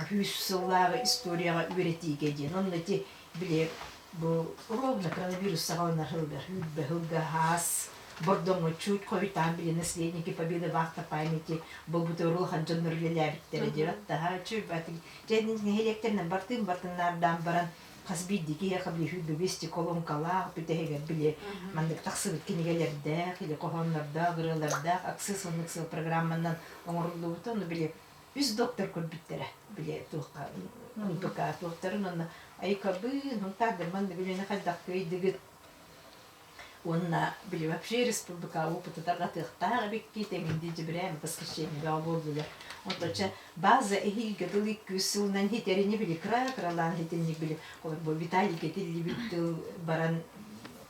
сүүс сыллааҕы историяҕа үөрэтиигэ диэн. Онно ити били бу ровно коронавирус саҕаланар сылыгар сүүрбэ сылга хаас Бордоҥҥо чуть хойутаан били наследники победы вахта памяти буолбут улахан дьоннор үлэлээбиттэрэ диэбэт таһаа үчүгэй дьэ нэһилиэктэринэн бартыын бартыннаардаан баран хас биирдии киһиэхэ били сүүрбэ колонкалаах бүтэһигэр били маннык тахсыбыт кинигэлэрдээх или хоһооннордоох ырыалардаах аксыс оннук сыл программанан оҥоруллубута ону били үс доктор көрбүттэрэ били туохха НПК туохтарын онно айыкабыын хунтаардар маннык үлэни хайдах кыайдыгыт Уонна били вообще республика опыты тарҕатыахтаах эбиккит эҥин дии дьибирээн воскресенье бөҕө буоллулар. Онтон чэ база эһиилгэ дылы күүс сылынан хитерини били кыра-кыралаан хитинник били бу Виталийга этиллибит тыл баран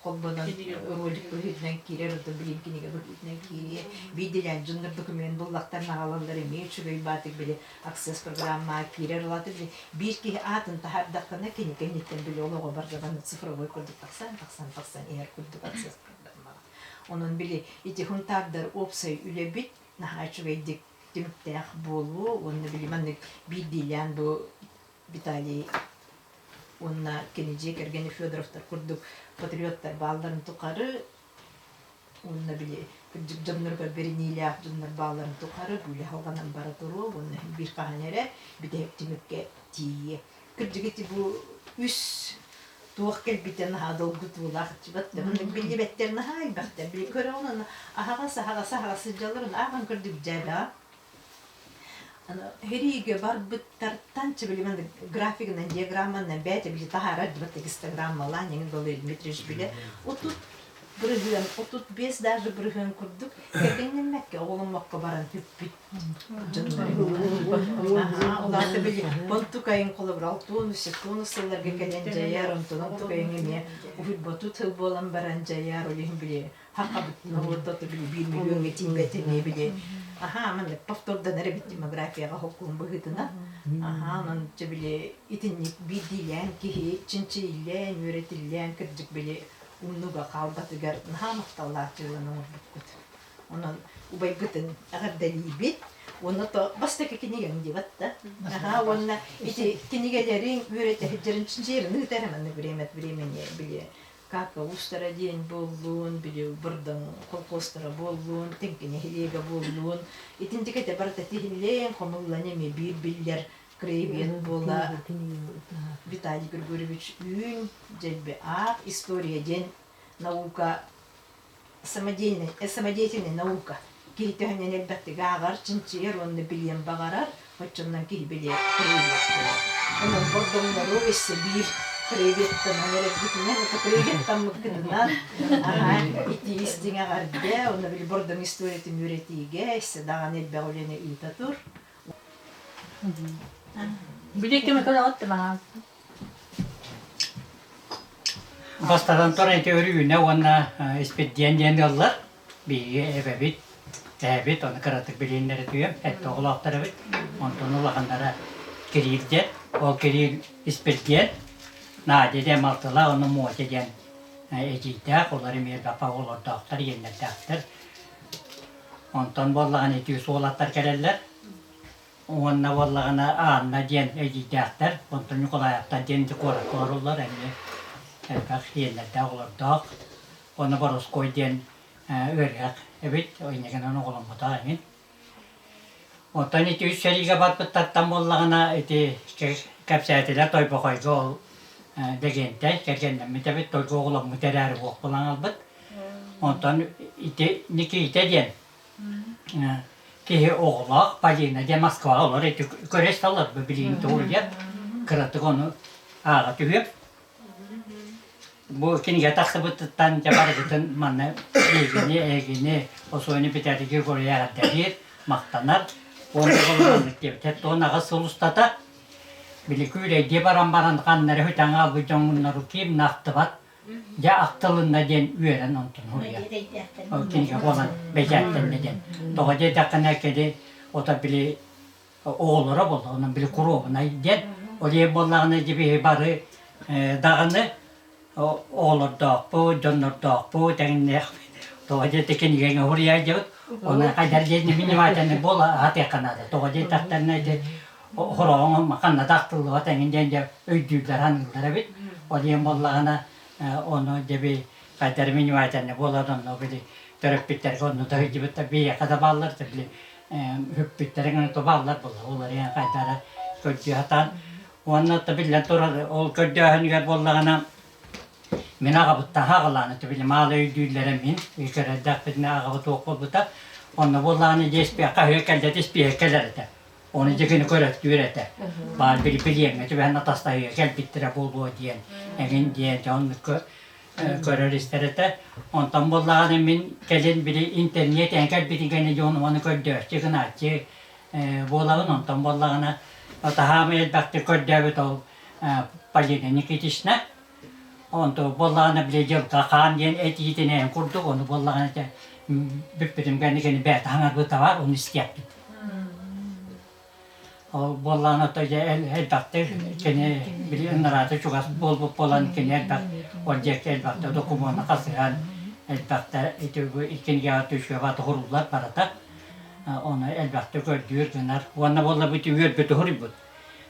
холбонон ролик быһыытынан киирэр, онтон билим кинигэ быһыытынан киириэ. Биирдилээн дьоннор документ буллахтарына аҕалаллар эмиэ үчүгэй баатык били аксесс программаҕа киирэр улаатар били биир киһи аатын таһаардаххына кини кэнниттэн били олоҕо бардаҕына цифровой курдук тахсан тахсан тахсан иһэр курдук аксесс программаҕа онон били ити хунтаардар уопсай үлэбит наһаа үчүгэйдик түмүктээх буолуо уонна били маннык биирдиилээн бу Виталий уонна кини дьиэ кэргэни Федоровтар курдук патриоттар баалларын тухары Уонна били кырдьык дьонноругар бэриниилээх дьоннор баалларын тухары бу үлэ салҕанан бара туруо уонна биир хаһан эрэ бүтэһик түмүккэ тиийиэ. Кырдьык ити бу үс туох кэлбитэ наһаа долгутуулаах биллибэттэр наһаа элбэхтэр. Били көрөҕүн аны аһаҕас аһаҕас аһаҕас сылдьалларын ааҕан көрдүк дьээбэҕэ. Сэриигэ барбыттартан чэ били маннык графигынан, диаграмманан бэйэтэ били таһаарар дибат гистограммалаан эҥин Валерий Дмитриевич билэ. Отут. бырыһыан, 35 даже бырыһыан курдук кэргэннэммэккэ оҕоломмокко баран бүппүт дьоннор Аха, улаата били онтукайын холобура 63 сылларга кэлэн дьайар, онтон онтукайын эмиэ уһуйботу тыл буолан баран дьайар, ол иһин били хахабыт норуоттата били биир миллиоҥҥа тиийбэт эмиэ били аха маннык повторданар эбит демографияҕа хокуон быһыытынан аха онон дьэ били итинник биирдиилээн киһи чинчийиллээн үөрэтиллээн кырдьык били умнуга хаалбатыгар наһаа махталлаах дьыаланы оҥорбуккут онон убайгытын эҕэрдэлиибит уонна то бастакы кинигэҥ диэбэт да аха уонна ити кинигэлэриҥ үөрэтэ сылдьарын чинчийэрин ыытар маннык время от времени били Кака уустара диэн буоллун, били Бырдаҥ колхозтара буоллун, Тэҥкэ нэһилиэгэ буоллун, итинтик этэ барыта тиһиллэн, хомуллан эмиэ биир биллэр краевед буола Виталий Григорьевич Үүн, Дьэлби аах, история диэн наука самодеятельная, самодеятельная наука. Киһи төһөнөн элбэхтик ааҕар, чинчийэр уонна билиэн баҕарар, оччонон киһи билиэ краевед буолар. Онон бордоҥнору өссө биир краеведтанан эрэргитинэн, это краеведтаммыккытынан аһаа итии истиҥ эҕэрдэ, уонна били бордоҥ историятын үөрэтиигэ өссө даҕаны элбэх үлэни ыыта тур. Били кими көрөҕүт да Бастатан туран ити Өрүүнэ уонна Испирдиэн диэн ыаллар. Биһиги эбэбит, эһэбит, ону кыратык билиэннэрэ түһүөм, эттэ оҕолоохтор эбит. Онтон улаханнара Кириил диэн, ол Кириил Испирдиэн, Надя диэн малтылаах, ону Мотя диэн эдьиийдээх, олор эмиэ элбэх оҕолордоохтор, иэннэрдээхтэр. Онтон буоллаҕына ити үс уолаттар кэлэллэр. Уонна буоллаҕына Анна диэн эдьиийдээхтэр, онтон Ньукулаевтар диэн ити куоракка олороллор эмиэ элбэх иэннэрдээх оҕолордоох. Уонна Боруоскуой диэн ыарыһах эбит, инньэ оҕоломмотох эҥин. Оттон ити үс сэриигэ барбыттартан буоллаҕына ити кэпсээтилэр Тойбохойго ол Дэгиэнтэй кэргэннэммит эбит, тойго оҕоломмут эрээри уох булан ылбыт. Онтон ити Никита диэн Киһи оҕолоох Полина диэн Москваҕа олорор ити көрө истэллэр бу билигин тугуруйар кыратык ону ааҕа түһүөм. Бу кинигэ тахсыбытыттан дьэ барыгытын манна эйигини, эйигини Осуони Виталий Григорьевич эҕэрдэлиир, махтанар. Уонна болуганнык диэбитэ. 18 сыл устата били күүлэйдии баран баран ханна эрэ үтэн хаалбыт дьоҥҥуннару ким да ахтыбат Дьэ ахтылынна диэн үөрэн онтун суруйар. Ол кинигэ буолан бэчээттэннэ диэн. Тоҕо диэтэххинэ кини ото били оҕолоро буолла, онон били куруобунай диэн. Ол иһин буоллаҕына дьэ бары даҕаны оҕолордоохпут, дьоннордоохпут, эҥиннээх тоҕо диэтэ кинигэҥэ суруйар диэбит. Оны хайдар диэн внимательный буола аһатыахха наада. Тоҕо диэтэхтэринэ ити хороҕоҥ ханна да ахтыллыбат эҥин диэн дьэ өйдүүллэр аныыллар эбит. Ол иһин буоллаҕына ону дьэби хайдар внимательный буолан онно били төрөппүттэргэ онно да сылдьыбыттар биһиэхэ да бааллар били үппүттэрэ гына то бааллар буолла ол эрэн хайдара көрдүү сатаан уонна то биллэн турар ол көрдөөһүнүгэр буоллаҕына мин аҕабыттан аҕалаан били маала өйдүүллэрэ мин көрөрдөхпүтүнэ аҕабыт туох буолбута онно буоллаҕына дьэ испиэххэ аһыы кэллэ испиэхэ кэлэр этэ Оны дьэ көрөттүүр этэ. Баар били билиэҥҥэ түбэһэн атастаһыыга кэлбиттэрэ буолуо диэн, эҥин диэн дьон көрөр истэр этэ. Онтон буоллаҕына мин кэлин били интернет эн кэлбитин кэннэ дьон ону көрдөөччү гынааччы буолабын. Онтон буоллаҕына таһаамай элбэхтик көрдөөбүт ол Полина Никитична. Онто буоллаҕына били дьылҕа хаан диэн этиитинээн курдук ону буоллаҕына этэ бүппүтүм кэннэ кини бэйэтэ хаҥарбыта баар ону истиэхпит. Ол буоллаҕына то дьэ элбэхтик кини били ынараата чугас буолбут буолан кини элбэх ол диэки элбэхтэ докумуону хасыһан элбэхтэ ити кинигэҕэ түшүө туһуруллар барыта ону элбэхтик көрдүүр гынар уонна буолла бу үөрбүт уһуруйбут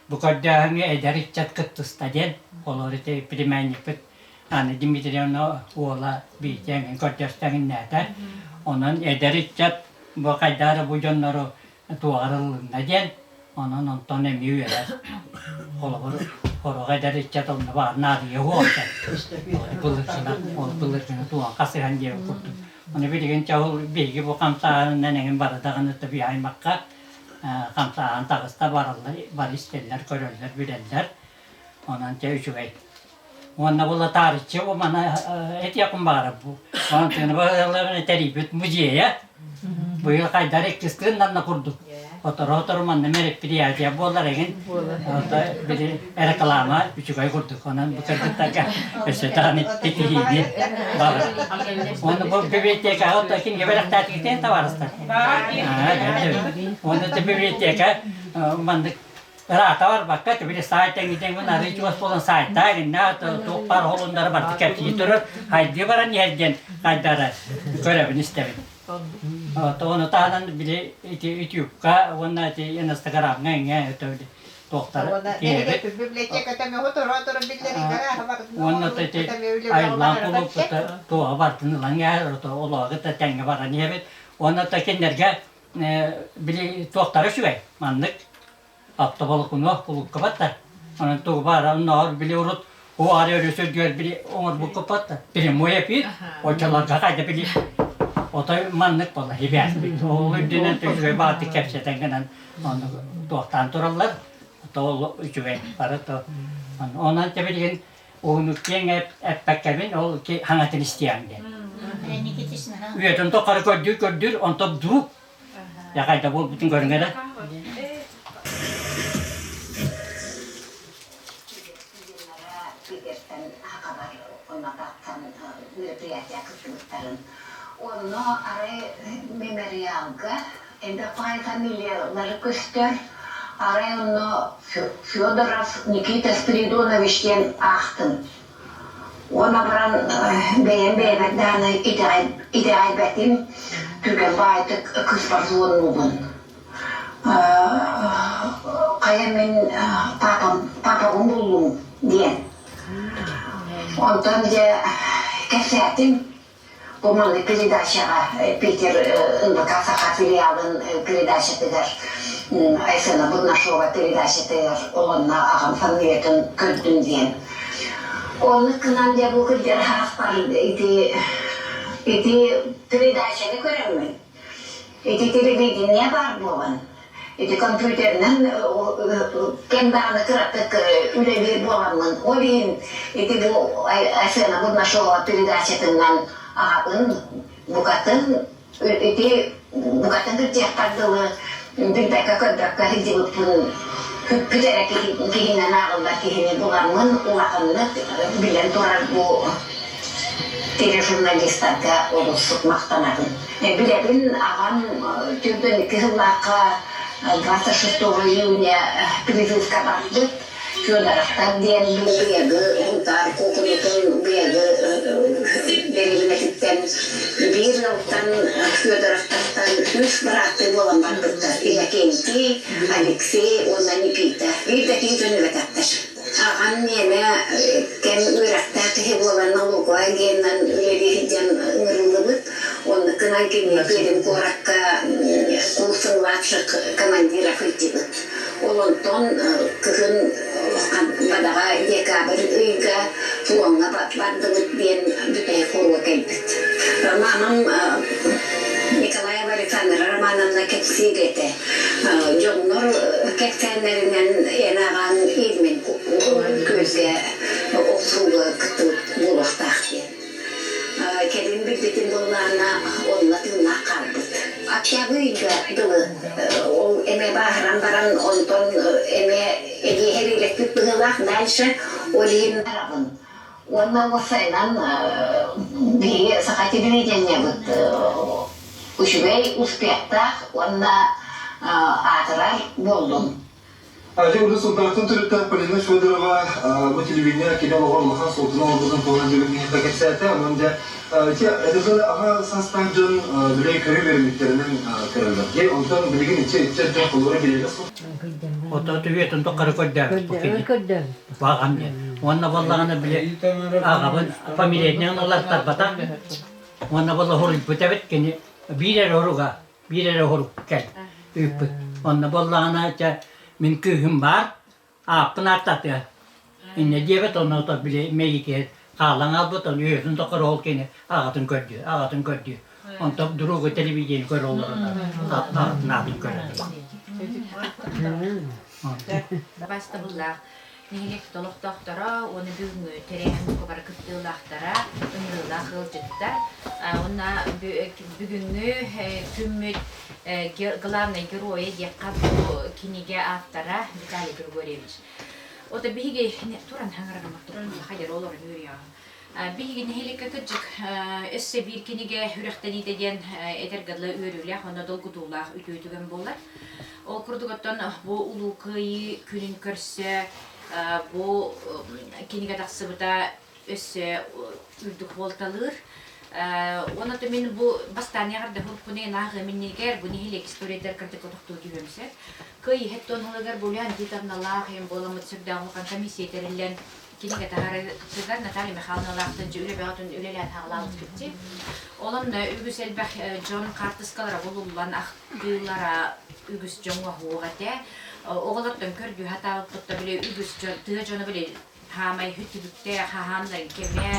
Бу көрдөөһүҥҥэ эдэр ыччат кыттыста диэн, олор ити племянникпыт Анна Дмитриевна уола Витя эҥин көрдөстөҥүннээтэ. Онон эдэр ыччат бу хайдах эрэ бу дьоннору туоҕар ыллынна диэн, онон онтон эмиэ үөрэр. Холобур, сорох эдэр ыччат онно баар наадыйа уолта. Былыргына, ол былыргыны туоҕа хасыһан диэбит курдук. Ону билигин чэ ол биһиги бу хамсааһынынан эҥин бары даҕаны аймакка хамсааһын таҕыста бараллар, бары истэллэр, көрөллөр, билэллэр. Онон дьэ үчүгэй. Уонна була таарыччы мана этиэхпин баҕарар бу. Онон тыына тэрийбит музейа. Быйыл хайдар иккистыын манна курдук. Оторо-отору манна мероприятие буолар эгин. Били реклама үчүгэй курдук. Онон бу кыргыттарга өссө даҕаны итиһиини баҕар. Оны бу библиотекаҕа оттон кинигэ бэлэхтээтигитин табаарыстар. Оны библиотека маннык Ыраата барбакка, били саай тэҥҥитин арыы чугас буолан саайтаа гиннаа туох баар холуннара барыта кэпсии турар, хайдыы баран иһэр диэн хайдара көрөбүн истэбин. Тоҕону таһынан били ити ютубка уонна ити инстаграмҥа эҥэ өтө били туохтар киэбит. Библиотеката мөҕө торо торо Уонна ити айыллаан кулууппута туоҕа бартын ылан иһэр, олоҕу да тэҥҥэ баран иһэбит. Уонна кинилэргэ били туохтара үчүгэй маннык Автоболокуно кулукка батта. Онон тугу баара оннооҕор били урут уоҕар өрүс үрдүгэр били оҥорбукка батта. Прямой эфир оччолорго хайда били отой маннык буолла хибээспит. Ол үрдүнэн үчүгэй баҕатык кэпсэтэн гынан ону туохтаан тураллар. То ол үчүгэй бары то онон билигин уһунук киэҥ эппэккэбин ол хаҥатын истиэҕиҥ диэн. Үйэтин тухары көрдүүр көрдүүр онтон вдруг Яхайда буолбутун көрүҥ эрэ. Питертэн хабар оннотаахтан мероприятие кыттыбыттарын. Онно арай мемориалга элбэх фамилиялары көстөр. Арай онно Федоров Никита Спиридонович диэн аахтым. Уонна баран бэйэм бэйэбэр даҕаны итэҕэйбэтим, түргэн баайдык кыыспар звоннуубун. Хайа мин папам, папабын буллум диэн. Онтон дьэ кэпсээтим. Бу маннык передачаҕа Питер НВК Саха филиалын передачатыгар Айсена Бурнашова передачатыгар олонно аҕам фамилиятын көрдүм диэн. Оннук гынан дьэ бу кырдьар хаахпар ити ити передачаны көрөммүн Ити телевидение баар буолан, ити компьютерынан кэм даҕаны кыратык үлэлиир буоламмын, ол иһин ити бу Айсена Бурнашова передачатынан аҕабын букатын ити букатын кырдьыахпар дылы билбэккэ-көрбөккө сылдьыбыппын бүппүт эрэ киһинэн ааҕыллар киһини буламмын улаханнык билэн турар бу тележурналистарга олус махтанабын. Билэбин аҕам 42 сыллаахха 26 июня призывка барбыт. Федоровтар диэн бу быйагы Сунтаар куукунутун быйагы дэриэбинэтиттэн биир ыалтан Федоровтартан үс бырааттыы буолан барбыттар. Иннокентий, Алексей уонна Никита. Биир да киһи төннүбэтэхтэр. Аҕам миэнэ кэм үөрэхтээх киһи буолан налоговай агенынан үлэлии сылдьан ыҥырыллыбыт. Оннук гынан кини Пермь куоракка курсы младших командиров ыйдьыбыт. Ол онтон кыһын бадаҕа декабрь ыйга фроҥҥа бардыбыт диэн бүтэһик хоруо кэлбит. Мамам Николаева Александра Романовна кэпсиир этэ. Дьоннор кэпсээннэринэн эн аҕаҥ Ильмень күөлгэ охсууга кыттыбыт буолуохтаах диэн. Кэлин билбитим буоллаҕына, онно тыыннаах хаалбыт. Октябрь ыйга дылы ол эмэ бааһыран баран, онтон эмэ эдиэһэр илэппит быһыылаах дальше ол иһин барабын. Уонна уопсайынан биһиги саха телевидениебыт үчүгэй успехтаах уонна аатырар буоллун. Дьэ, урут Сунтаартан төрүттээх Полина Федорова бу телевидение кини олоҕор улахан суолтаны оҥорбутун туһунан бүгүн биһиэхэ кэпсээтэ. Онон дьэ, ити эдэрдэр аҕа саастаах дьон билэ көрүү үөрэммиттэринэн көрөллөр. Дьэ, онтон билигин иччэ иччэ дьон холура бириэмэ суох. Ото түһүөтүн тухары көрдөөбүт бу кини. Баҕам диэн. Уонна буоллаҕына били аҕабын фамилиятынан уларытарбатах. Уонна буолла хоруйбут эбит кини биир эрэ хоруга биир эрэ хорук кэл ыыппыт. Онно буоллаҕына чэ мин кыыһым баар ааппын ааттатыа. Инньэ диэбит онно ото били мэйиитигэр хаалан хаалбыт ону үөһүн тухары ол кини аҕатын көрдүү аҕатын көрдүү. Онтон друга телевидение көрө олорон аҕатын аатын көрө. Бастабыллаах. Нэһилиэк олохтоохторо уонна бүгүҥҥү тэрээһин бука бары кыттыылаахтара, ыҥырыылаах ыалдьыттар. Уонна бүгүҥҥү күммүт главнай геройа диэххэ бу кинигэ автора Виталий Григорьевич. Ото биһиги туран хаҥарарым хайдар олорон үөрүйэҕим. Биһиги нэһилиэккэ кырдьык өссө биир кинигэ үрэхтэниитэ диэн этэргэ дылы үөрүүлээх уонна долгутуулаах үтүө түгэн буолар. Ол курдук оттон бу Улуу Кыайыы күнүн көрсө бу кинигэ тахсыбыта өссө үрдүк буолталыыр. Уонна то мин бу бастаан эҕэрдэ хурпуны нааҕы миннигэр бу нэһилиэк историятыгар кырдьык тохтуу түһүөм сөп. Кыайыы хэттон һылыгар Булян Титовналаах эм буоламмыт сүрдээх улахан комиссия тэриллэн кинигэ таһаарыытыгар Наталья Михайловналаахтан дьэ үлэ бөҕөтүн үлэлээн хаалаабыт Олон үгүс элбэх дьон хаартыскалара булуллан ахтыылара үгүс дьоҥҥо оһуох этэ. Оҕолортон көрдүү хатаабыппытта били үгүс дьон тыа дьоно били хаамай хүттүбүктэ хаһааннарын кэмэ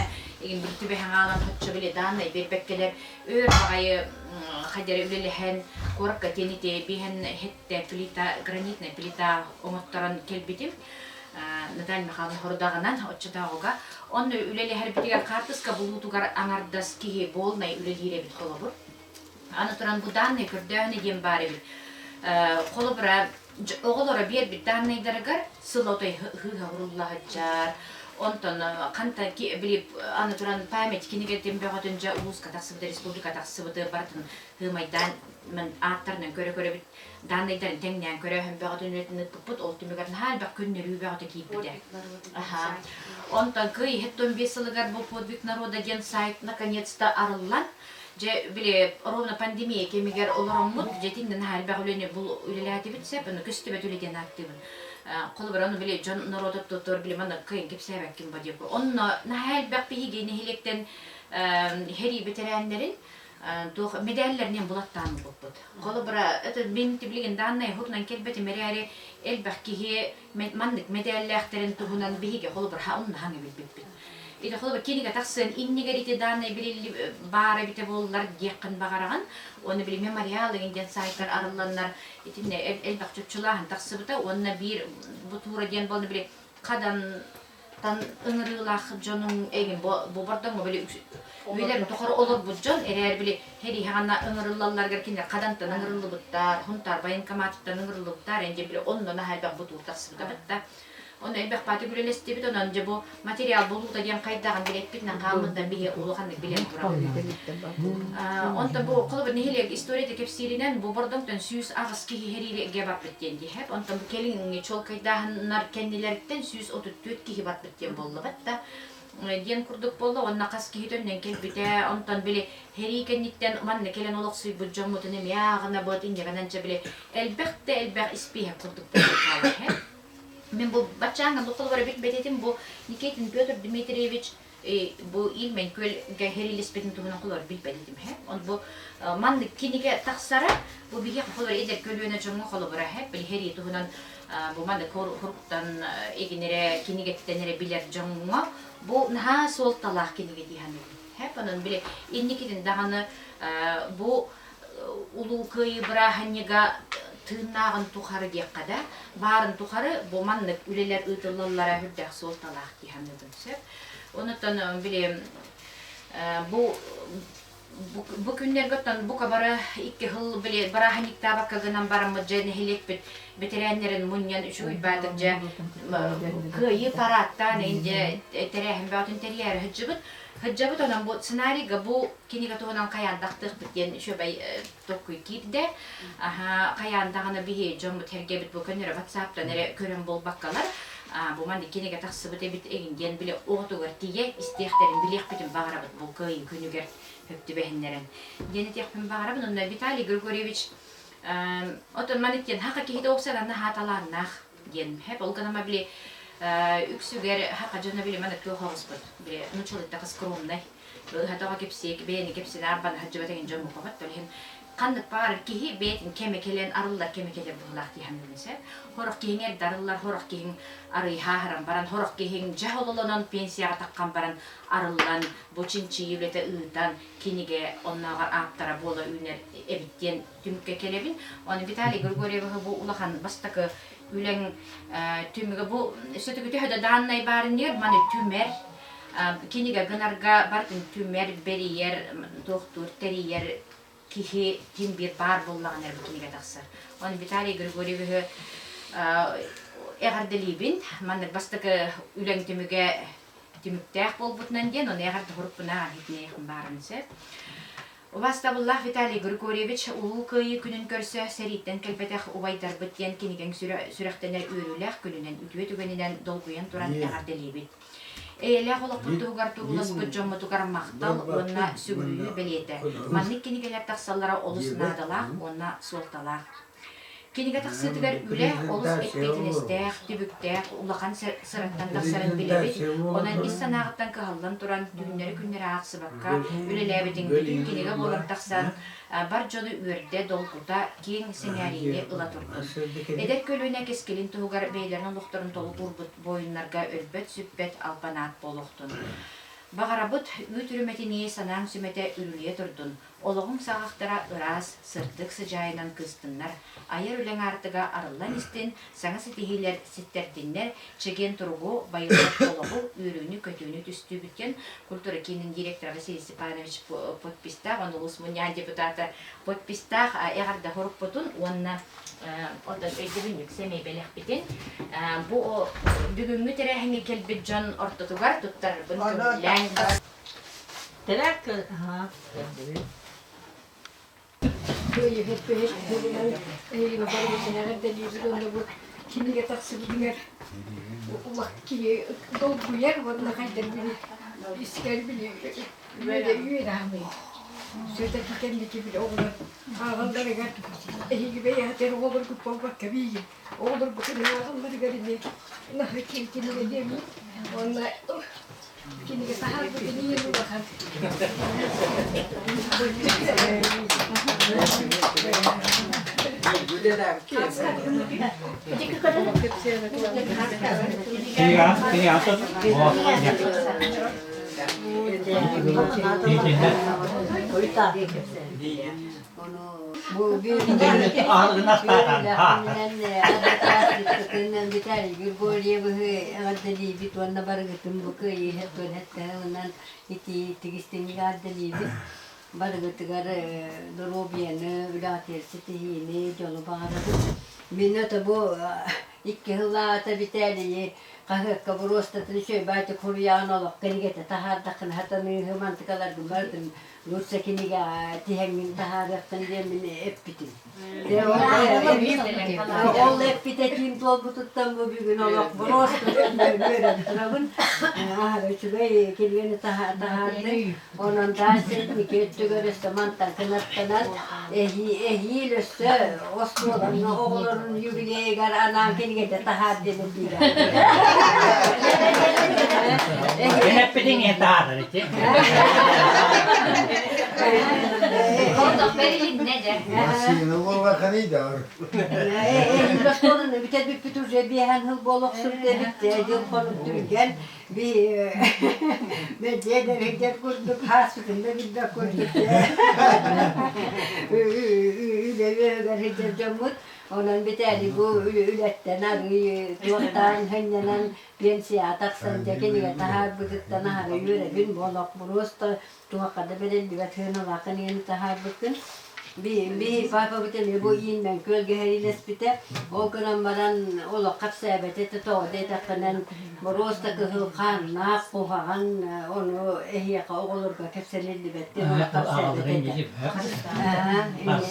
игин били түбэһэн хаалан хоччо били дааннай биэрбэккэлэр өөр баҕайы хайдары үлэлэһэн куоракка тиэнити биһэн хеттэ плита гранитная плита оҥотторон кэлбитим Наталья Михайловна хорудаҕынан оччотооҕуга онно үлэлэһэрбитигэр хаартыска булуутугар аҥардас киһи буолнай үлэлиир эбит холобур. Аны туран бу данные көрдөөһүнэ диэн баар эбит. Холобура оҕолоро биэрбит данныйдарыгар сыл отой хыыһа урулла сылдьар. Онтон ханта били аны туран память кинигэтин бөҕөтүн дьэ улууска тахсыбыты, республика тахсыбыты барытын хыымайдаан ааттарынан көрө-көрөбүт дааннайдарын тэҥнээн көрөөһүн бөҕөтүн үлэтин ыыппыппыт, ол түмүгэр наһаа элбэх көннөрүү бөҕөтө киирбитэ. Аха. Онтон кый 75 сылыгар бу подвиг народа диэн сайт наконец-то арыллан, дьэ, били, ровно пандемия кэмигэр олороммут, дьэтиннэ наһаа элбэх үлэни бул үлэлээтибит сөп, ону көстүбэт үлэ диэн ааттыыбын. Холобур, ону били дьон норуота тутур, били манна кыайан кэпсээбэккин ба диэку. Онно наһаа элбэх биһиги нэһилиэктэн хэрии бэтэрээннэрин туох мэдээллэринэн булаттаан ылбыппыт. Холобура, это мин билигин дааннай уһурунан кэлбэтим эрээри, элбэх киһи маннык мэдээллээхтэрин туһунан биһиги холобура онно билбиппит. Ити холобура кинигэ тахсыан иннигэр ити дааннай билилли баара эбитэ буоллар диэххин баҕараҕын. Уонна били мемориал диэн сайтар арылланнар итиннэ элбэх чопчулааһын тахсыбыта уонна биир бу туура диэн буолна били хадан тан ыҥырыылаах дьонуҥ эйигин бу бордоҥҥо били үйэлэрин тухары олорбут дьон эрээр били хэрииһэҕинэ ыҥырыллалларыгар кинилэр хадантан ыҥырыллыбыттар, Хунтаар военкоматыттан ыҥырыллыбыттар эн диэн били онно наһаа элбэх бутуур тахсыбыта бытта. Онно элбэх бааты үлэлэстибит, онон дьэ бу материал булуута диэн хайдаҕын билэппитинэн хаалбытынан биһи улаханнык билэн турабыт. Онтон бу холобур нэһилиэк историята кэпсииринэн бу Бордоҥтон 108 киһи хэриигэ барбыт диэн диэһэп. Онтон бу кэлиҥҥи чуолкайдааһыннар кэннилэриттэн 134 киһи барбыт диэн буоллубат да диэн курдук буолла уонна хас киһи төннөн кэлбитэ онтон били хэрии кэнниттэн манна кэлэн олохсуйбут дьоммутун эмиэ ааҕынабыт инньэ гынан били элбэх да элбэх испииһэк курдук буолан хаалар Мин бу баччааҥҥа бу холобура билбэт этим бу Никитин Петр Дмитриевич бу Ильмень күөлгэ хэриилэспитин туһунан холобур билбэт этим һэ. Он бу маннык кинигэ тахсара бу биһиэхэ холобура эдэр көлүөнэ дьоҥҥо холобура һэ били хэрии туһунан бу маннык хоруктан эгинэрэ кинигэттэн эрэ билэр дьоҥҥо бу наһаа суолталаах кинигэ дии саныыбын. Һэ онон били инникитин даҕаны бу Улуу Кыайыы бырааһынньыга тыыннааҕын тухары диэххэ да, баарын тухары бу маннык үлэлэр ыытыллаллара үрдээх суолталаах дии саныыбын сөп. Онуттан били бу бу күннэргэ оттон бука бары икки сыл били бырааһынньыктаабакка гынан бараммыт дьэ нэһилиэкпит бэтэрээннэрин мунньан үчүгэй баатыр дьэ кыайыы парааттаан дьэ тэрээһин бөҕөтүн тэрийээри сылдьыбыт сылдьабыт онон бу сценарийга бу кинигэ туһунан хайаан дахтыахпыт диэн үчүгэй толкуй киирдэ. Аха, хайаан даҕаны биһи дьоммут сэргэбит бу көннөрө ватсаптан эрэ көрөн буолбаккалар, бу маннык кинигэ тахсыбыт эбит эҥин диэн били оҕотугар тиийэ истиэхтэрин билиэхпитин баҕарабыт бу кыайыы күнүгэр хөп түбэһиннэрэн. Диэн этиэхпин баҕарабын. Онно Виталий Григорьевич отон маннык диэн хака киһитэ оксанан наһаа талааннаах диэн хэп ол гынан били үксүгэр хака дьоно били маннык туох оҕуспут били нучалыттаха скромнай Ыһатаҕа кэпсиэк, бэйэни кэпсэнээр бана сылдьыбат эҥин дьон мукабат, ол иһин Ханнык баҕарар киһи бэйэтин кэмэ кэлэн арыллар кэмэ кэлэр быһыылаах дии саныыбын сөп. Сорох киһиҥ эрдэ арыллар, сорох киһиҥ арыйһааһыран баран, сорох киһиҥ дьэ ололонон пенсияҕа таххан баран арыллан, бу чинчийии үлэтэ ыытан, кинигэ оннооҕор ааптара буола үүнэр эбит диэн түмүккэ кэлэбин. Ону Виталий Григорьевиһы бу улахан бастакы үлэҥ түмүгэ бу сөтүгү төһө да дааннай баар иннигэр маны түмэр кинигэ гынарга барытын түмэр, бэрийэр, туохтуур, тэрийэр киһи ким биир баар буоллаҕына эрэ бу кинигэ тахсар. Оны Виталий Григорьевиһы эҕэрдэлиибин. Маннык бастакы үлэҥ түмүгэ түмүктээх буолбутунан диэн, ону эҕэрдэ хуруппунаах иһитинэйэхин баарым сөп. Убастабыллаах Виталий Григорьевич, Улуу Кыайыы күнүн көрсө сэрииттэн кэлбэтэх убайдарбыт диэн кинигэҥ сүрэхтэнэр үөрүүлээх күнүнэн үтүө түгэнинэн долгуйан туран эҕэрдэлиибит. Эйэлээх олохпут туһугар турууласпыт дьоммутугар махтал уонна сүгүрүйүү бэлиэтэ. Маннык кинигэлэр тахсаллара олус наадалаах уонна суолталаах. Кинигэ тахсыытыгар үлэ олус эппиэтинэстээх, түбүктээх, улахан сыраттан тахсарын билэбит. Онон ис санааҕыттан кыһаллан туран, түүннэри-күннэри аахсыбакка үлэлээбитиҥ бүтүн кинигэ буолан тахсан, бар дьону үөрдэ, долгута, киэҥ сэҥээриини ыла турдун. Эдэр көлүөнэ кэскилин туһугар бэйэлэрин олохторун толук уурбут буойуннарга өлбөт-сүппэт албан аат буолуохтун. Баҕарабыт үүт үрүмэтинии санааҥ сүмэтэ үрүлүйэ турдун, Олоҕуҥ саҕахтара ыраас, сырдык сыдьаайынан кыыстыннар, айар үлэҥ аартыга арыллан истин, саҥа ситиһиилэр ситтэрдиннэр, чэгиэн туругу, байылыат олоҕу, үөрүүнү-көтүүнү түстүүбүт диэн культура киинин директора Василий Степанович подпистаах, он улуус мунньаҕын депутата подпистаах эҕэрдэ сурукпутун уонна оттон өйдөбүнньүк сэмэй бэлэхпитин бу бүгүҥҥү тэрээһиҥҥэ кэлбит дьон ортотугар туттарарбын көҥүллээҥ. Эһигини барыбытын эҕэрдэлиибит уонна бу кинигэ тахсыбытыгар улах киһи долгуйар уонна хайдах били искэр били үөрэ үөрэ Все-таки кэнники били оҕолор ааҕалларыгар эһиги бэйэҕитэр оҕолоргут буолбакка биир оҕолоргутун ааҕалларыгар ини наһаа кинигэ диэммит уонна Кинигэ таһаарбытын иһин улахан. Виталий Григорьевиһы эҕэрдэлиибит уонна барыгытын бу кыайыы туон ити тигистиҥник эҕэрдэлиибит. Барыгытыгар доруобуйаны, үлэҕитигэр ситиһиини, дьолу баҕарабыт. Мин это бу икки сыллааҕыта Виталийи хаһыакка боруостатын үчүгэй баайдык суруйаҕын олох кинигэтэ таһаардаххына сатаныыһы мантыкаларгын барытын Лучше кинигэҕэ тиһэҥҥин таһаарыаххын диэммин эппитим. Ол эппитэ ким туолбутуттан бу бүгүн олох просто үөрэн турабын. Аһара үчүгэй кинигэни таһаардым. Онон даасетники өттүгэр өссө мантан кынаттанан эһиил өссө оскуоланы оҕолорун юбилейыгар анаан кинигэтэ таһаар диэн этиилээх. Эппитиҥ таһаарар ити. Холдох бэрилиннэ дьэ. Массыына буоллаххыный да Оскуоланы бүтэрбиппит уже биэһэн сыл буолуохсубут эбит дьыл хонук түргэн би медиа курдук хааспытын да билбэт курдук үлэ үөһүгэр сылдьар дьоммут онон бүтээри бу үлэттэн арыый туохтаан сынньанан пенсияҕа тахсан дьэ кинигэ таһаарбытыттан аһара үөрэбин бу олох просто туохха да бэриллибэт сыаналаах кинигэни таһаарбыккын би папабыт эмиэ бу иинмэн күөлгэ сэриилэспитэ ол гынан баран олох хапсаабэт этэ тоҕо диэтэххинэн боруоста кыһыл хааннаах куһаҕан ону эһиэхэ оҕолорго кэпсэниллибэт диэн олох хапсаабэт этэ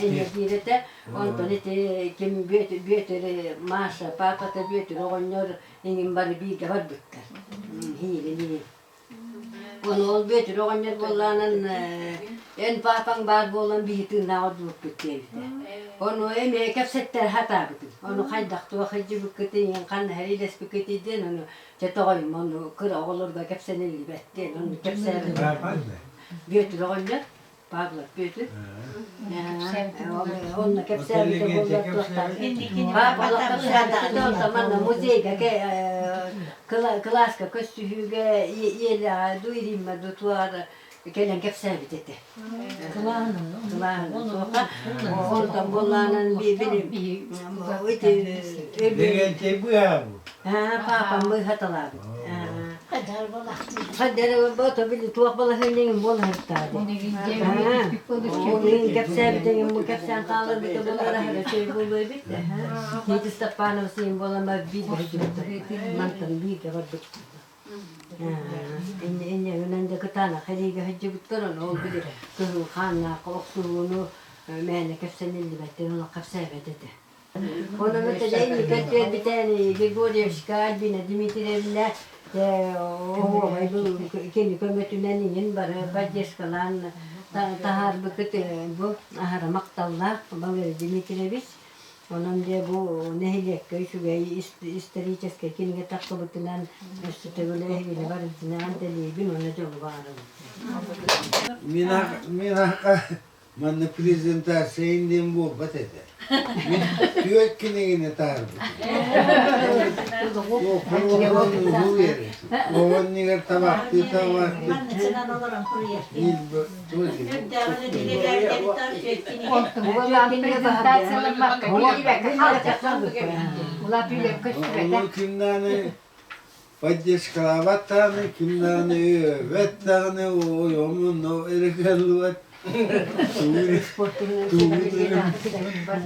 инньэ диир этэ онтон ити ким Бүөтүр Маша папата Бүөтүр оҕонньор иҥин бары бииргэ барбыттар иһиирин Ону ол Бүөтүр оҕонньор буоллаанан эн паапаҥ баар буолан биһи тыыннаах ордубуппут диэбитэ. Ону эмиэ кэпсэттэрэ сатаабытым. Ону хайдах туох илдьибиккитий, ханна илэспиккитий диэн ону чэ тоҕойум ону кыра оҕолорго кэпсэниллибэт диэн ону кэпсээбитим. Бүөтүр оҕонньор. Павлов Петр. Онно кэпсээбитэ буоллар туохтаах. Манна музейга кылааска көстүһүүгэ иэлэҕэ ду ириммэ ду туара кэлэн кэпсээбит этэ. Кылааһын суоха. Онтон буоллаанан били Лэгэнтэй быһаабы. Папам быһаталаабыт. Хаддара бото били туох балаһыанньаҥын буолаһыттаады. Ол кэпсээбитиҥ бу кэпсээн хааларбыта буолара үчүгэй буолуо эбит. Нити Степанов сиэн буолан бар биир мантан бииргэ барбыт. Инньэ да кытаанах эриигэ сылдьыбыттар, ону ол били кыһыл хааннаах охсуһууну мээнэ кэпсэниллибэттэр, ону кэпсээбэт этэ. Онон это Николай Григорьевичка Альбина Дмитриевна оһуобай кини көмөтүнэн иҥин бары поддержкалаан таһаарбыкыт бу аһара махталлаах Валерий Дмитриевич. Онон дьэ бу нэһилиэккэ үчүгэй историческай кинигэ тахсыбытынан өссө төгүл эһигини барытынан дэлиибин уонна дьолу баҕарабын. Мин манна презентация диэн буолбат этэ. Мин түөрт кинигини таһаарбытым. Оҕонньугар табахтыы табахтыы. Ону кимнааны поддержкалаабат даҕаны, кимнааны өйөөбөт даҕаны, ой омунно эрэ кыаллыбат.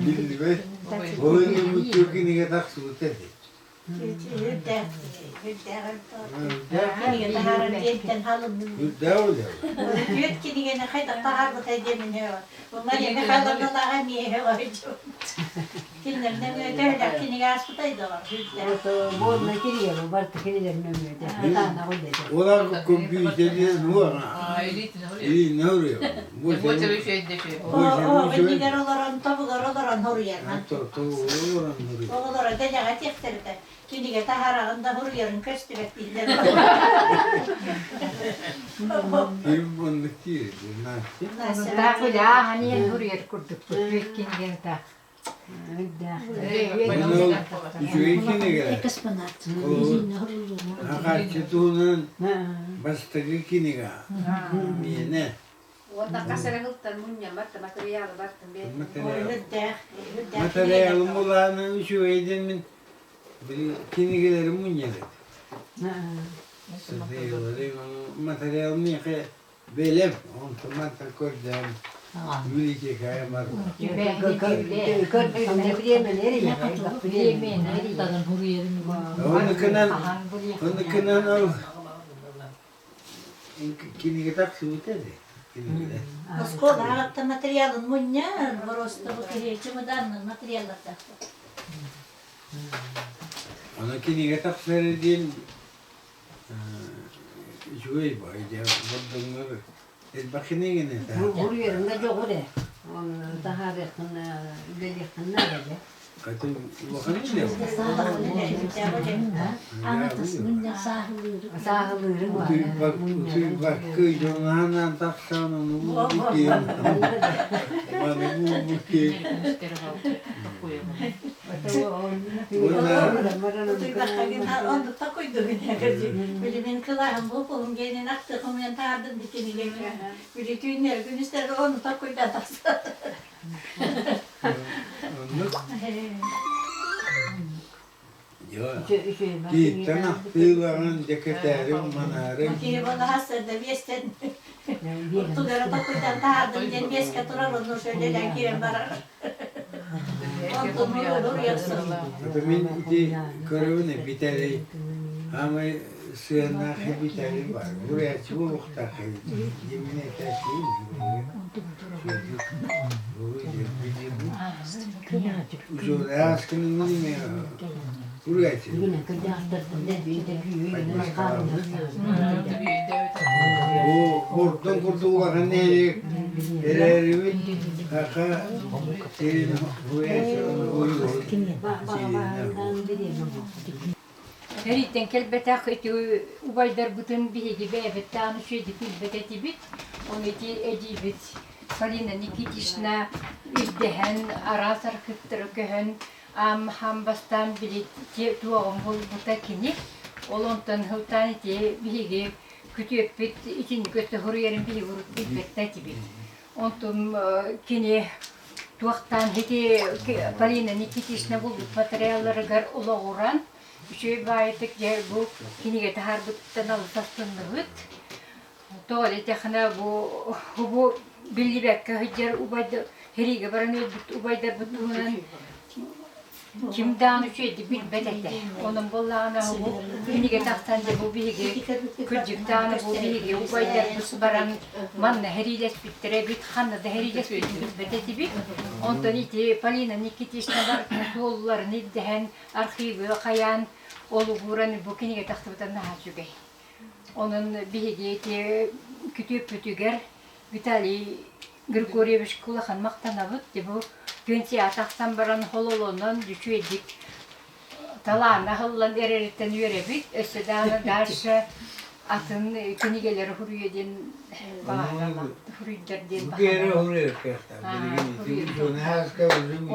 Биллибэт. Ол иннин кинигэ тахсыбыта этэ. Түөрт кинигэни хайдах таһаарбытай диэмин Мария Михайловналааҕа эмиэ Кинилэринэн төһөлөөх кинигэ ааспытай доҕор Буолла кириэбу барыта кинилэрин өҥүөтэ ытаана үлэтэ. Олар компьютеринэн уоҕа. Илиинэ уруйа. Иннигэр олорон, тобугар олорон хоруйар. Оҕолоро дэлэҕэ тиэхтэритэ. Кинигэ таһараҕын да хоруйарын көстүбэт дииллэр. Ким оннук диир, Настя. Таах үлэ ахан хоруйар курдук кинигэни таах. Үчүгэй кинигэ. Ахаччы туһунан бастакы кинигэ. Миэнэ. Уонна хас эрэ сылтан мунньаммат да матырыйаалы бартын Матырыйаалым булааны үчүгэйдэн мин кинигэлэрим мунньар этим. Материал миэхэ бэлэм, онтон мантан көрдөөн библиотекаҕа барбыт. Оннукунан ол кинигэ тахсыбыта дии. Кинигэлэр. Оскуола аҕаттан материалын мунньан, просто бу киһи чымыдаанынан материаллардаах. Аны кинигэ тахсар диэн үчүгэй баҕайы дьэ бордоҥнор элбэх кинигини Буруйарына дьоҕур ээ. Таһаарыаххын үлэлиэххин наада дьэ. Хатын улахан үлэ Сааһылыыры Утуйбакка дьоҥҥаһынан тахсан ону булбут маны булбут Билимин кылааһым бу генин ахтыхым таардым бикиниге били түүннэр күнүстэр ону таккуйда тахса. Кииттэн ахтыыларын дьэкэтээрим манаарым. Киһи балаһассарда биэстэн тугара таккуйдан таардым диэн биэскэ турар онну шөлелен киирэн барар. Это мин ити көрөбүн Виталий аамай сыаннаах Виталий бар. Бурячы буолуохтаах димин этээччиин Бурячы. Бу ордон курдук улахан нэһилиэк эрээрибит саха сирин Эрийтэн кэлбэтэх ити убайдарбытын биһиги бэйэбит даҕаны үчүгэйдик билбэт этибит. Ону ити эдьиийбит. Полина Никитична ирдэһэн араас архыыптары көһөн аам бастаан били туоҕун булбута кини. Ол онтон сылтаан ити биһиги күтүөппүт итинник өттө суруйарын биһиги урут билбэт этибит. Онтун кини туохтаан ити Полина Никитична булбут материалларыгар олоҕуран үчүгэй баайытык дьэ бу кинигэ таһаарбытыттан алыс астынныбыт. Тоҕо диэтэххинэ бу бу биллибэккэ сылдьар убайдар сэриигэ баран өлбүт убайдарбыт туһунан ким даҕаны үчүгэйдик билбэт этэ. Онон буоллаҕына бу кинигэ тахсан дьэ бу биһиги кырдьык даҕаны бу биһиги убайдарбыт баран манна сэриилэспиттэрэ эбит, ханна да сэриилэспитин билбэт этибит. Онтон ити Полина Никитична барытын суолларын ирдэһэн архивы хайаан олугуран бу кинигэ тахсыбыта наһаа үчүгэй. Онон биһиги ити күтүөппүтүгэр Виталий Григорьевичка улахан махтанабыт. Бу пенсияҕа тахсан баран хололонон үчүгэйдик талаана аһыллан эрэриттэн үөрэбит. Өссө даҕаны дальше атын кинигэлэри суруйа диэн суруйдар диэн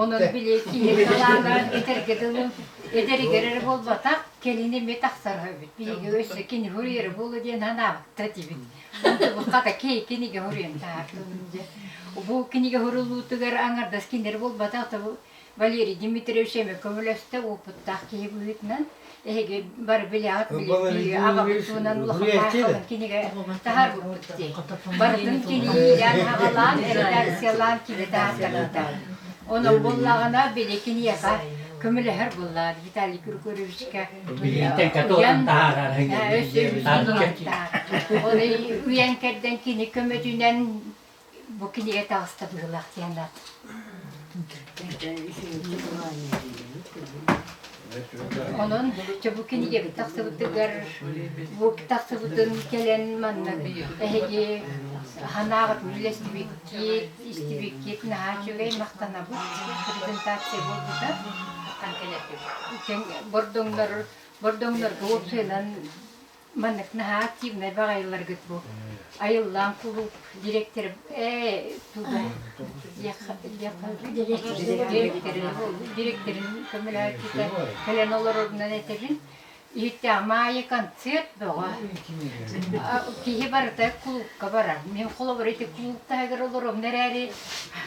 Онон били киһи талаана этэргэ дылы эдэригэр эрэ буолбатах, кэлин эмиэ тахсар эбит. Биһиги өссө кини суруйара буолуо диэн санаабытта этибит. Хата кинигэ суруйан таһаартым дьэ. Бу кинигэ суруллуутугар аҥардас кинилэр буолбатах, Валерий Дмитриевич эмиэ көмөлөстө, уопуттаах киһи быһыытынан. Эһиги бары билэҕит, билиги аҕабыт туһунан улахан кинигэ таһаарбыппыт дии. Барытын киниилээн аҕалаан, редакциялаан кини таһаартарбыта. Онон буоллаҕына, били киниэхэ көмөлөһөр буоллаҕа Виталий Григорьевичка. Оны үйэн кэрдэн кини көмөтүнэн бу кинигэ таҕыста быһыылаах диэн аат. Онон чэ бу кинигэбит тахсыбытыгар бу тахсыбытын кэлэн манна эһиги санааҕытын үллэстибиккит, истибиккит наһаа үчүгэй махтанабыт презентация буолбута. Бордоҥнор бордоҥнорго уопсайынан Маннык наһаа активнай баҕайыларгыт бу. Айыллаан кулууп директор ээ туга директорын көмөлөөччүтэ кэлэн олорорунан этэбин. Иһиттээх Маайа концерт бөҕө. Киһи барыта кулуупка барар. Мин холобур ити кулууп таһыгар олоробун эрээри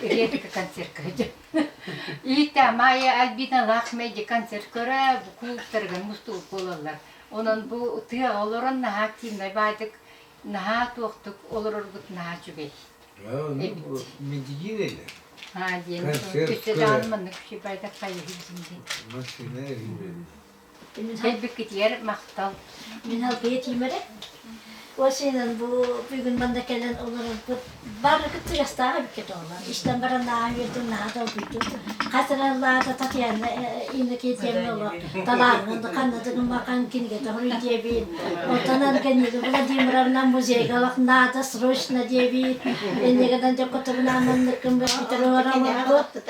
редко концертка сылдьабын. Иһиттээх Маайа Альбиналаах мэйди концерт көрө кулууптарыгар мустубут буолаллар. Онон бу тыаҕа олорон наһаа активнай баайдык, наһаа туохтук олорорбут наһаа үчүгэй эбит. Медигин эле. Аа диэн Концерт өссө даҕаны маннык үчүгэй баайдык хайыһыы диэн. Машина эрийбэт. Кэлбиккитигэр махтал. Мин алгыйа тиимэрэ. Осинан бу бүгүн манна кэлэн олорорбут бары кыттыгастаах эбиккэ тоҕолор. Истэн баран наһаа үөрдүм, наһаа долгуйдум. Хас эрэ Татьяна Иннокентьевна олох талаанын ханнадыгын махан кинигэтэ хоруй диэбит. Оттон Ангелина Владимировна музейга олох надо срочно диэбит. Иннигэнэн дьоккотугунаан манныккын бөппүтэр оҥорбут.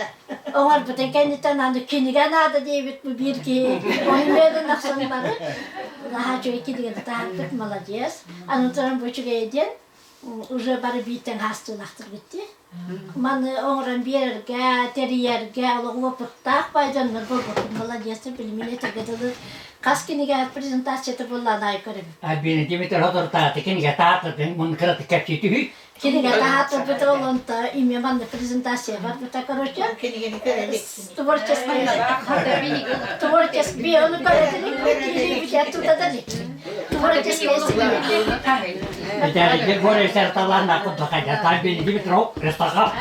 Оҥорбутун кэнниттэн аны кинигэ наада диэбит бу биир киһи. Ону миэнин ахсын бары наһаа үчүгэй кинигэни таһаарбыт, молодец. Аны туран бу үчүгэйэ диэн уже бары бииртэн хаастыылаахтарбыт дии. Маны оҥорон биэрэргэ, тэрийэргэ олох уопуттаах бай дьоннор буолбуппут молодец билимин этэргэ дылы хас кинигэ презентацията буоллаан аайы көрөбүт. Альбина Дмитриевна отуртааты кинигэ таатырдын мун кыратык кэпсии түһүй. Кинигэ таһаатырбыт ол онто имя манна презентация барбыта короче. Кинигени көрөлүк. Творческий творческий ону көрөтүлүк тутаталик. Творческий Итәригер горесер таланна кутта кайда Альбина Дмитриевна рестага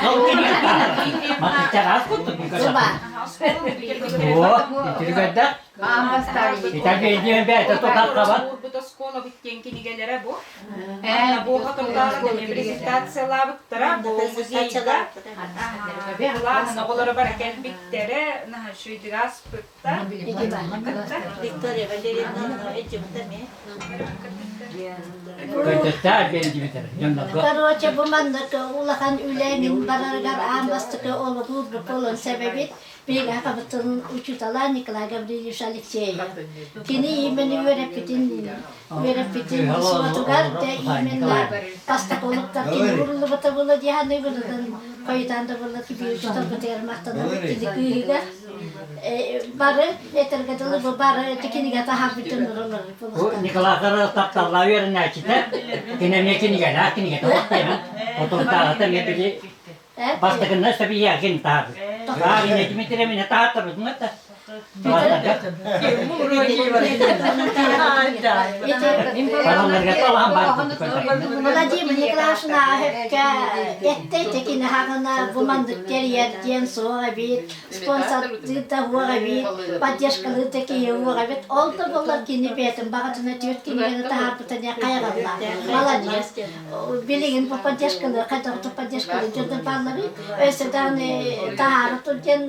Матыча кутта О, итиргәдә. Итәргә бәйті тотар қабат. Урбут оскуола бүттен кинигэлэрэ бу. Буоха тыллаах презентациялаабыттара бу музейга былаанын оҕолоро бара кэлбиттэрэ наһаа үчүгэйдик ааспытта. Виктория Валерьевна этибитэ ме. Короче, бу маннык улахан үлэ мин барарыгар аан бастакы олугу болон себебит. Биһиги хабытын учуутала Николай Гаврильевич Алексеев. Кини именно үөрэппитин үөрэппитин суотугар да именно бастакылыктар кини уруллубата була диһаны бырадан хойутаан да була киби учууталбытыгар махтанабыт кини кыыһыгар бары этэргэ дылы бу бары кинигэ таһаарбыт дьоннор Бу Николай тапталлаа үөрэнээччитэ кини эмиэ кинигэлээх кинигэтэ оттайан отуртааҕыта эмиэ били бастакынна сөбүйээгин таһаарбыт. Баар Дмитриевна таһааттарбытын да Владимир Николаевна өккө этте текини хаҕына бу маннык тэрийэр диэн суох эбит, спонсордыыр да уох эбит, поддержкалыыр да киһи уох эбит. Ол да буоллар кини бэйэтин баҕатына түөрт кинигэни таһаарбыта диэн хайҕаллаах. Молодец. Билигин бу поддержкалыы хайдах поддержкалыы дьоннор баалларый? Өссө даҕаны таһаара тур диэн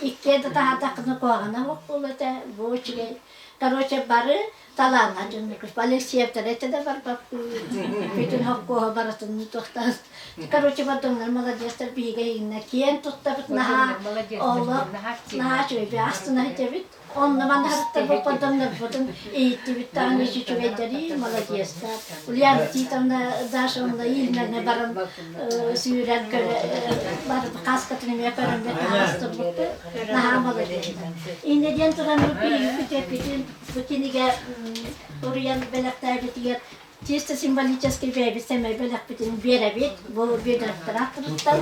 иккиэн да таһаардаххына куһаҕана суох буолуо этэ. Бу үчүгэй. Короче, бары талааннаах дьоннор. Алексеевтар этэ да барбаппыт. Бүтүн холкуоһа барытын туохтаан. Короче, бордоҥнор молодецтар биһиги эйигиннэ киэн туттабыт наһаа олох наһаа үчүгэй астына итэбит. Онно маннаһыттар боппордоннорбутун иһиттибит даҕаны үчүгэйдэри молодецтар. Ульяна Титовна Дашевна Ильмерне баран сүүрэн көрө барып хаскатын эмиэ көрөммүт таһаастырбыппыт. Наһаа молодецтар. Иннэ диэн туран биһиги бу кинигэ уруйан бэлэхтээбитигэр чисто символический бэйэбит сэмэй бэлэхпитин биэрэбит. Бу биэдэрэптэр аттарыттан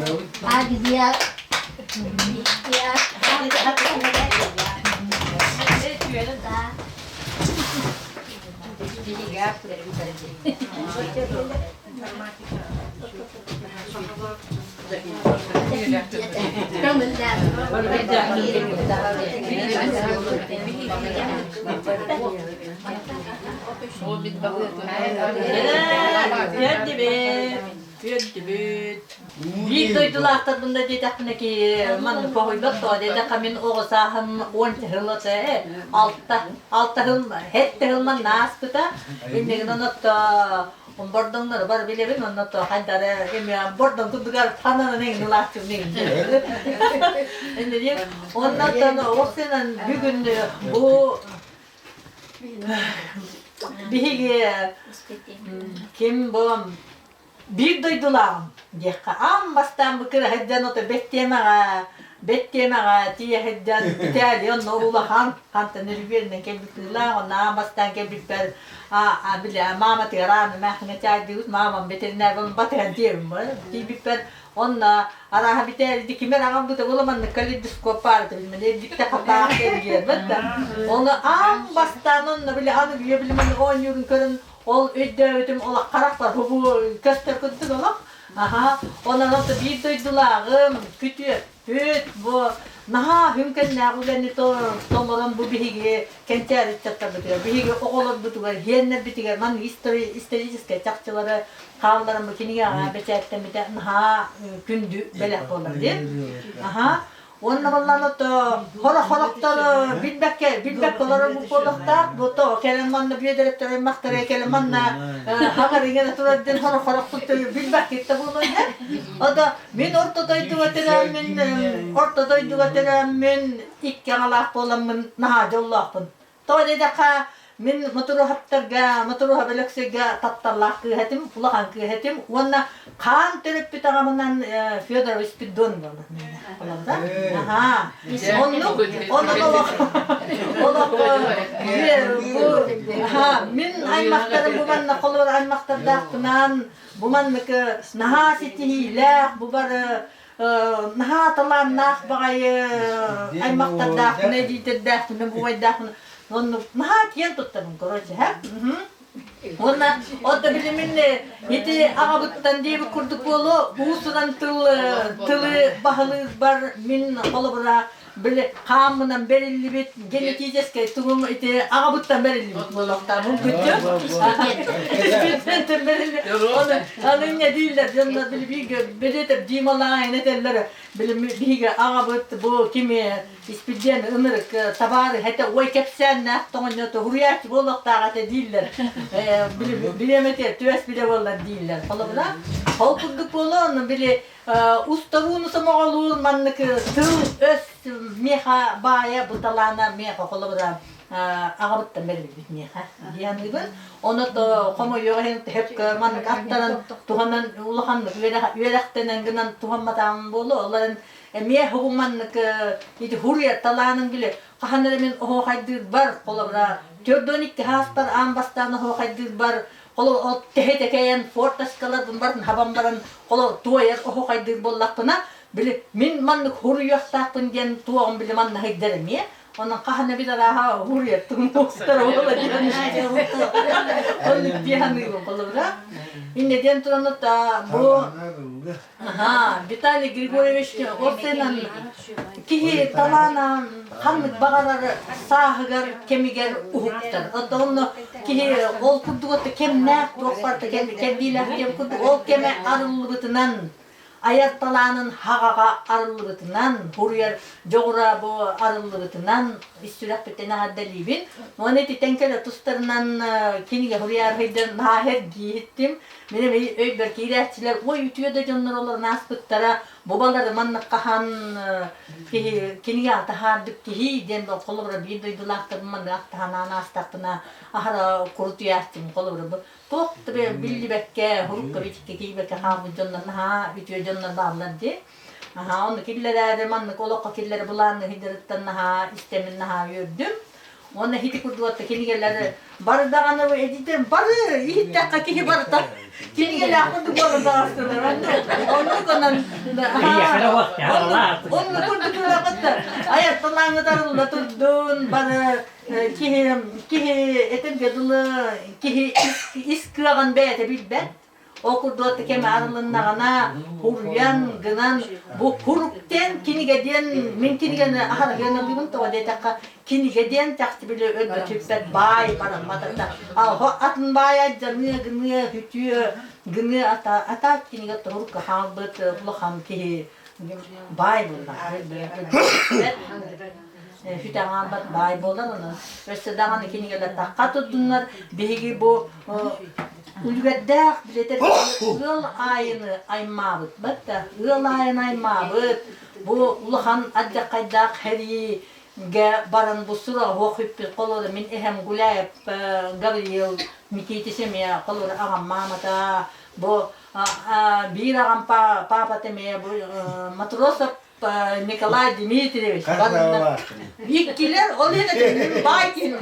Агния Үөрдүбүт. Биир дойдулаахтарбын да диэтэхпинэ ки маннык хоһуйбат тоҕо диэтэххэ мин оҕо сааһым уон сыл этэ алта алта сыл сэттэ сыл манна ааспыта иннигинэн отто бордоҥнору бары билэбин онно то хайдары эми бордоҥ курдугар хананан эҥин ылааччыбын эҥин оннотон ол бүгүн бу Биһиги ким бу биир дойдулааҕым диэххэ аан бастаан бу кыра сылдьан ото бэт тиэмэҕэ бэт тиэмэҕэ тиийэ сылдьан Италия онно улахан хантан үрүбүөрүнэн кэлбит кыылаах онно аан бастаан кэлбиппэр а били мааматыгар ааны маахыҥа чаайдыыбыт маамам ветеринарбын батыһан тиийэбин тиийбиппэр Онно арааһа бүтээрди кимэр аҕам быта була маннык калейдоскоп баар этэ билмэн эрдикте хатаах эргиэрбэт да. Оны аан бастаан онно били аны үйэ били маннык оонньуурун көрөн ол өйдөөбүтүм олох харахпар бу көстөр курдук олох. Аха онон ото биир дойдулааҕым күтүөппүт бу наһаа хүҥкэннээх үлэни толорон бу биһиги кэнчээри ыччаттарбытыгар биһиги оҕолорбутугар иһиэннэрбитигэр маннык историческай чахчылары хаалларан бу кинигэҕэ бэчээттэммитэ наһаа күндү бэлэх буолар диэн. Аха. Уонна баллан ото хоро-хорохтор билбэккэ билбэккэ олорор буолуохтаах. Бу то кэлэн манна бүөдөрөттөр аймахтара кэлэн манна хаҥар иҥэрэ турар диэн хоро-хорохпут билбэккэ буолуон Ото мин орто дойдуга төрөөммүн орто дойдуга төрөөммүн икки аҥалаах буоламмын наһаа дьоллоохпун. Тоҕо диэтэххэ, мин Мотуруоһаптарга, Мотуруоһап Өлөксөйгө тапталлаах кыыһа этим, улахан кыыһа этим уонна хаан төрөппүт аҕабынан Федорович Спиридон буолар. Холобура. Аhaa. Оннук, онон олох, олох бу, мин аймахтарым бу манна холобур аймахтардаахпынан, бу маннык наһаа ситиһиилээх, бу бары наһаа талааннаах баҕайы аймахтардаахпын, эдьиийдэрдээхпин, бубайдаахпын оннук наһаа киэн туттабын, короче, һэ? Уонна отто билимин ити аҕабыттан диэбит курдук буолуо, уус-уран тыл тылы баһылыырбар мин холобура били хааммынан бэриллибит генетическэй тугум ити аҕабыттан бэриллибит буолуохтаах күттү аны инньэ дииллэр дьоннор били бииргэ билиэтэр Дималаан этэллэр. Билим биһиги аҕабыт бу кими испирдиэн ынырык табаары хэтэ ой кэпсээннээх тоҥонньото хуруйааччы буолуохтаах этэ дииллэр. Билиэмэти түөс билэ буоллар дииллэр. Холобура, ол курдук буолуон били устарууну сомоҕолуур маннык тыл өс миэхэ баайа бу талаана миэхэ холобура аҕабыттан бэриллибит миэхэ дианыыбын. Ону то хомойуох иһин төһөккө маннык аттаран туһанан улаханнык үөрэхтэнэн гынан туһамматаҕым буолуо. Олорон эмиэ һугу маннык ити хуруйар талаанын били хаһан эрэ мин оһуохайдыырбар холобура 42 ааспар аан бастаан оһуохайдыырбар холо ол тэһи тэкэйэн форточкаларбын барын хабан баран холо туойар оһуохайдыыр буоллахпына били мин маннык хуруйуохтаахпын диэн туоҕум били манна сылдьар эмиэ. Онон хаһан эбит арааһа уруйаттым уустар оҕолор диэн оннук дии саныыбын холобура. Инне диэн туран бу Виталий Григорьевич Орсенан киһи талаана ханнык баҕарар сааһыгар кэмигэр уһуктар. Оттон киһи ол курдук кэмнээх туох барыта кэрдиилээх кэм курдук ол кэмэ арыллыбытынан айар талаанын хаҕаҕа арыллыбытынан, хуруйар дьоҕура бу арыллыбытынан ис сүрэхпиттэн эҕэрдэлиибин. Уонна ититэн кэлэ тустарынан кинигэ хуруйаарыйдан наһаа эргииһиттим. Мин эми өйбөр киирээччилэр ой үтүө да дьоннор олорон ааспыттара, бу балары маннык хаһан киһи кинигэ атаһаардык киһи диэн холобура биир дойдулаахтарбын маннык ахтаһанаан аастахпына аһара курутуйааччым холобура бу Туох да биллибэккэ, урукка бичиккэ киирбэккэ хаалбыт дьоннор наһаа үтүө дьоннор бааллар дии. Аһаа, онно киллэрээри маннык олоххо киллэри былаанны ыйдарыттан наһаа истэммин наһаа үөрдүм. Уонна ити курдук кинигэлэр бары даҕаны эдитер бары иһиттэххэ киһи барыта кинигэлээх курдук буолан таҕыстылар. Оннук онон оннук курдук айатталааҥҥы тарылла турдун бары Киһи киһи этэргэ дылы киһи ис кыаҕын бэйэтэ билбэт. Ол курдук кэм арылыннаҕына хуруйан гынан бу хуруктен кинигэ диэн мин кинигэни аһарыгыаналыыбын тоҕо диэтэххэ кинигэ диэн чахчы били өлбөт баай бараммат ата атын баайа дьаныа гыныа үтүө гыныа ата ата кинигэ тоһурукка хаалбыт улахан киһи баай буолла Сүтэҕааммат баай буолар онон өссө даҕаны кинигэлэр тахха турдуннар биһиги бу үлүгэрдээх билэтэр ыал аайыны аймаабыт батта ыал аайын аймаабыт бу улахан ардьаккайдаах сэриигэ баран бу сураҕа суох сүппүт холобура мин эһэм Гуляев Гавриил Никитич эмиэ холобура аҕам маамата бу биир аҕам паапата эмиэ бу Матросов Николай Дмитриевич Иккилер ол иһин баай киһи.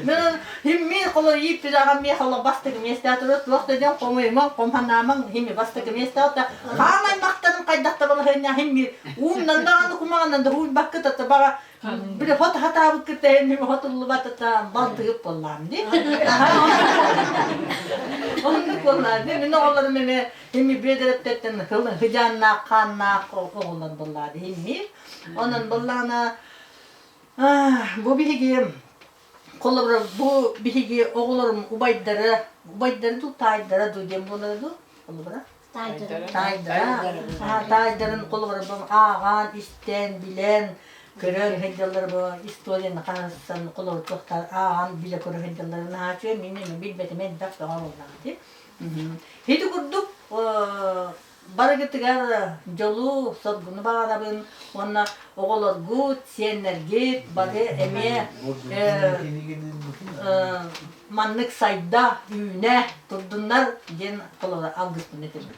Мен химми холор ииппит аҕам миэхэ олох бастакы миэстэ турар туох да диэн хомуйумаҥ хомханаамаҥ химми бастакы миэстэ ота хаан аймахтарым хайдах да балаһыанньа химми ууннан даҕаны кумаҕанан да уйбаккыт ата баҕа Били хот хатаабыккыт эһин хотуллубат ата балтыгып буоллаам дии. Оннук буоллаа. Мин оҕолорум эмэ Ими Бүөдөрөптөртөн хыдьааннаах хааннаах оҕолор буоллаа дии. Онон буоллаана бу биһиги холобура бу биһиги оҕолорум убайдара убайдара дуу таайдара дуу диэн буолара дуу холобура таайдара таайдарын холобура бу ааҕаан истэн билэн көрөн сылдьаллар бу историяны хаһысан холобур туохтар ааҕан билэ көрө сылдьалларын наһаа үчүгэй мин билбэтим элбэх бөҕө буоллаҕа дии Ити курдук барыгытыгар дьолу, соргуну баҕарабын уонна оҕолоргут, сиэннэргит бары эмиэ маннык сайда, үүнэ турдуннар диэн холобура алгыспын этэбин.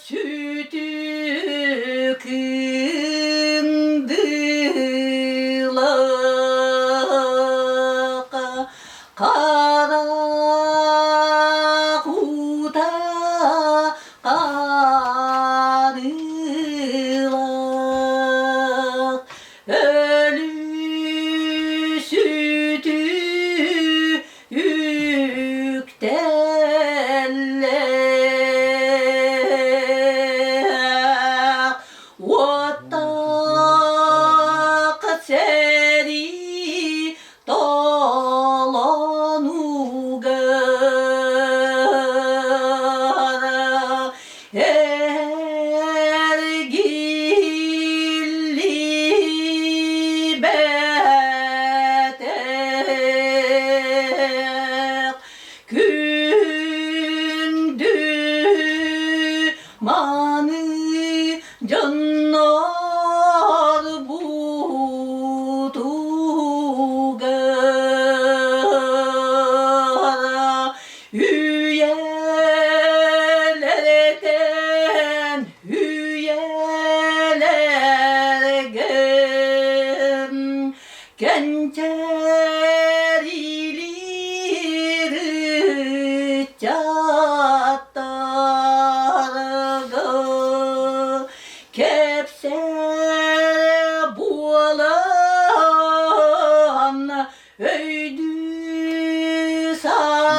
Сүтү кындылака қара кута Арыылаах өлүү сүтүү үктэллээх уоттаах.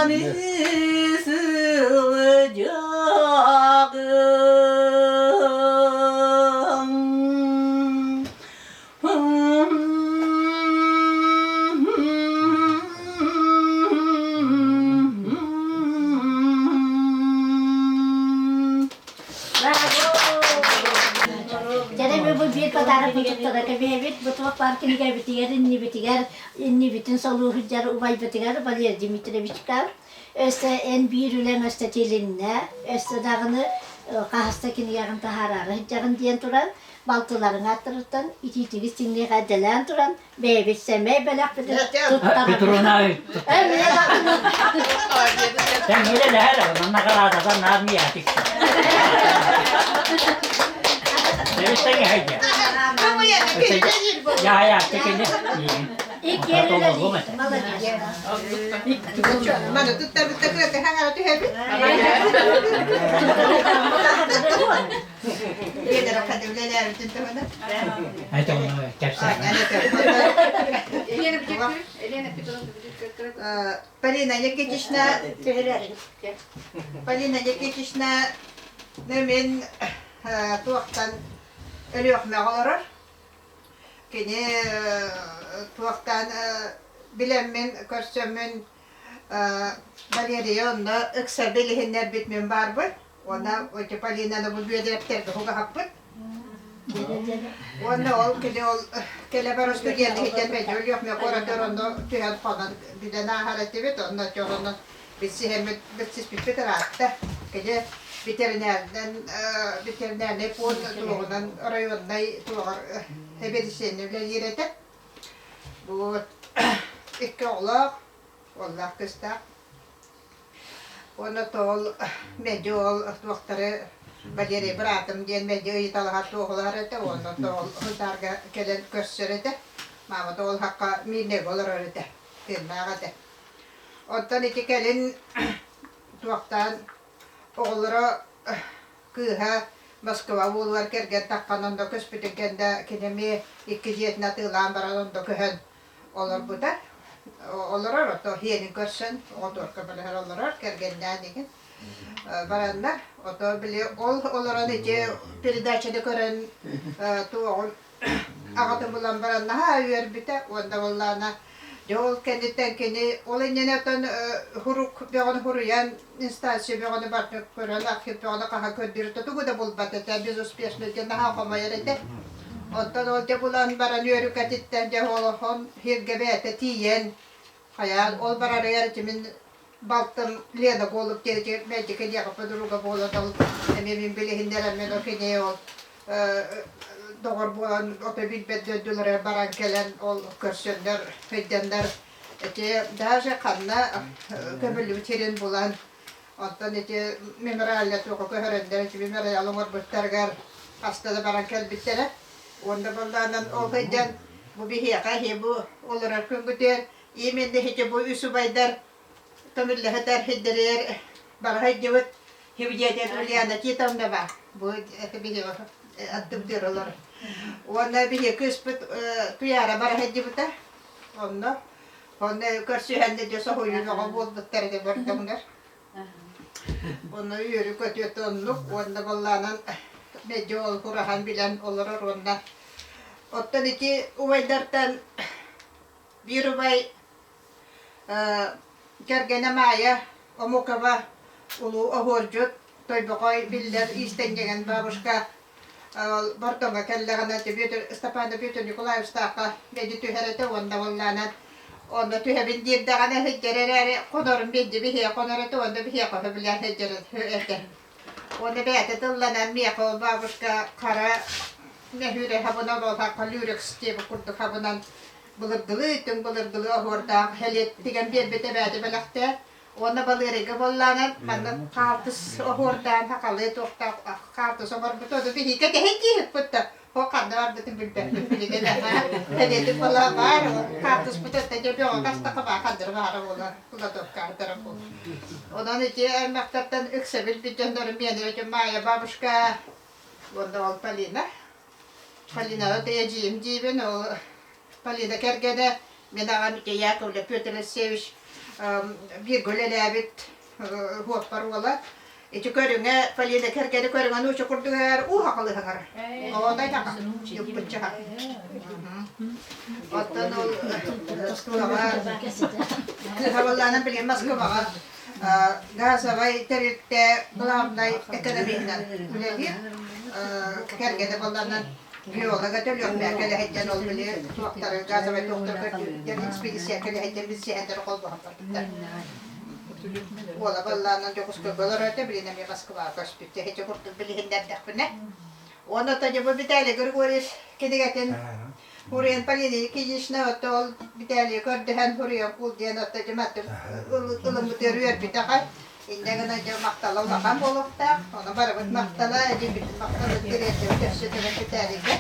Саныы сылдьаҕын. Дьэ бу биир подарок туттара кэбиһэбит. Бу туох баар кинигэбитигэр, иннибитигэр, иннибитин солуу сылдьар убайбытыгар Валерий Дмитриевичка өссө эн биир үлэҥ өссө тилиннэ, өссө даҕаны хаһыста кинигэҕин таһаараары сылдьаҕын диэн туран, балтыларыҥ ааттарыттан итиитигис сиҥниэх эрдэлээн туран, бэйэбит сэмэй бэлэхпитин туттарабыт. Петровна Sen үлэлэһэр, манна хараадатан наар миятик. Эбиттэн хайда. Я я текене. Маны туттарбытта кырата хаҥара түһэбит. Полина Никитична Полина Никитична мен туохтан Өлүөхмэҕэ олорор. Кини туохтан билэммин, көрсөммүн Валерия онно ыкса билиһиннэрбит мин баарбын. Уонна эти Полинаны бу Бүөдэрэптэргэ хугаһаппыт. Уонна ол кини ол кэлэ бара студент иһитэн бэйдэ Өлүөхмэ куоратыгар онно түһэн хонон билэн ааһар этибит. Онно онно билсиһэммит билсиспиппит ыраатта. Кини ветеринарынан ветеринарный пуун туоҕунан районнай туоҕар эбэдиссиэннэ үлэлиир этэ. Вот икки оҕолоох, уоллаах кыыстаах. Уонна тоол мэлдьи ол туохтары Валерий быраатым диэн мэлдьи ыйыталаһар туоһулаһар этэ уонна тоол Сунтаарга кэлэн көрсөр этэ. Маама тоол хахха Миирнэйгэ олорор этэ, тыыннаах этэ. Оттон ити кэлин туохтаан оҕолоро кыыһа Москва уолугар кэргэн таххан онно көспүтүн кэннэ кини эмиэ икки дьиэтин атыылаан баран онно көһөн олорбута. Олорор, ото иэнин көрсөн, оҕотуорка бөлөһөр олорор, кэргэннээн игин бараннар. Ото били ол олорон ити передачаны көрөн туоҕун аҕатын булан баран наһаа үөрбүтэ уонна буоллаҕына дьэ ол кэнниттэн кини ол иннинэ оттон хурук бөҕөнү хуруйан инстанция бөҕөнү барытын көрөн архив бөҕөнү хаһан көрдүүр тугу да булбат этэ безуспешно диэн наһаа хомойор этэ. Оттон ол дьэ булан баран үөрүкэтиттэн дьэ олохон сиргэ бэйэтэ тиийэн хайаан ол барарыгар ити мин балтым Лена Голуб диэн мэлдьи киниэхэ подруга буолан ол эмиэ мин билиһиннэрэммин ол кини ол доҕор буолан ото билбэт дойдулара баран кэлэн ол көрсөннөр өйдөннөр ити даже ханна көмүллүбүт сирин булан Оттон ити мемориальнай туоху көһөрөннөр, ити мемориал оҥорбуттарыгар хаста да баран кэлбиттэрэ. Уонна баллаанан ол сылдьан бу биһиэхэ эһи бу олорор күҥҥүтүгэр именно ити бу үс убайдар көмүллэһитэр сирдэригэр бара сылдьыбыт Хивдиэтин Ульяна Титовна баар. Бу это биһиги аттыбытыгар олорор. Уонна биһиги кыыспыт Туйаара бара сылдьыбыта. Онно Онно көрсүһэннэ дьэ соһуйуу бөҕө буолбуттар этэ бордоҥнор. Онно үөрүү-көтүү оннук уонна буоллаанан мэлдьи ол кураһан билэн олорор уонна оттон ити убайдартан биир убай кэргэнэ Маайа Омукова улуу оһуордьут Тойбохой биллэр иистэнньэҥин бабушка Бордоҥҥо кэллэҕинэ Бүөтүр Ыстапаана Бүөтүр Николаевичтаахха бэйдэ түһэр этэ уонна уоллаанан онно түһэбин диирдэҕинэ сылдьар эрээри хонорун биэрдэ биһиэхэ хонор этэ уонна биһиэхэ сөбүлээн сылдьар этэ. Уонна бэйэтэ тылланан миэхэ ол бабушка хара нөһүүрэ хабынан ол хахха люрекс диэбит курдук хабынан былыргылыы түҥ былыргылыы оһуордаах хэлиэт тигэн биэрбитэ бэйэтэ бэлэхтээ Уонна балыарыйга буоллаанан маннык хаалтыс оһуордаан сахалыы туохтаах хаалтыс оҥорбута ону биһиги кэтэһэн кииһиппит да ол ханна барбытын билбэппит билигин аһаа кэлиэтик буола баар хаалтыспыт өттө дьэ бөҕө хастаха баа ханнары баара буола кладовкаардара буола онон ити аймахтартан ыкса билбит дьоннорум миэнэ ити Маайа бабушка уонна ол Полина Полинаҕа эдьиийим диибин ол Полина кэргэнэ. Мен аҕам ити Яковлев Петр Алексеевич бииргэ үлэлээбит хуоппар уола. Ити көрүҥэ Полина кэргэни көрүҥэ нууча курдук эр ууһа халыһаҥар. Оҕотой таха юппуччаха. Оттон ол Москваҕа кыһабыллаанан билигин Москваҕа газовай тэрилтэ главнай экономиһынан үлэлиир. Кэргэнэ буоллаанан геолога төлүөхтээх кэлэһиттэн ол били туохтары газовай туохтары көрдүүр экспедиция кэлэһиттэн билсиһэннэр холбоһон барбыттар. Уола баллаанан Дьокуускайга олорор этэ, билин эмиэ Москваҕа көспүт. Ити курдук билиһиннэрдэхпинэ. Уонна то бу Виталий Григорьевич кинигэтин Хуруйан Полина Никитична отто ол Виталий көрдөһөн Хуруйан кул диэн отто дьыматтым ылыммытыгар үөрбүтэ аҕай. Инньэ гынан дьэ махтала улахан буолуохтаах. Ону барыбыт махтала, эдьиийбит махтала тириэрдэбит өссө төгүл Виталийга.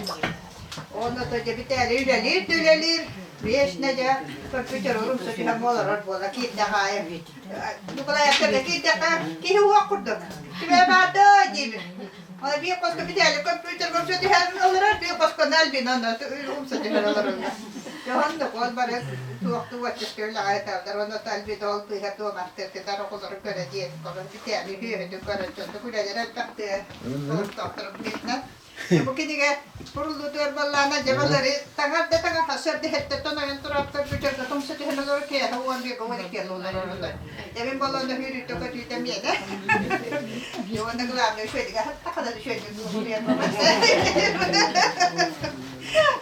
Уонна то дьэ Виталий үлэлиир да үлэлиир, вечно дьэ компьютер урумса түһэн олорор буола киирдэх аайы. Николаевтарга киирдэххэ киһи уох курдук. Түбэ баарды диибин. Аны биир хоско Виталий компьютер умса түһэн олорор, биир хоско Альбина умса түһэн олороллор. Дьоһун ол бары туохтуу уотчуска үлэҕэ ыталлар, онно Альбина ол быыһа дуоматтыыр оҕолору көрө диэн, Виталий үөһүтүн көрөн дьоннук үлэлэрэ элбэхтиэ, олохтоохторун быһыытынан. Бу кинигэ куруллуутугар баллаана дьабалары таҥар да таҥар хасар дэһэттэн ойон турар компьютерга тумса түһэн олорор киэһэ уон бииргэ уон икки олорор Эбин боллоно хүүрүүтэ көтүүтэ миэнэ. Уонна главное үчүгэйдик аһаттахына үчүгэйдик суруйан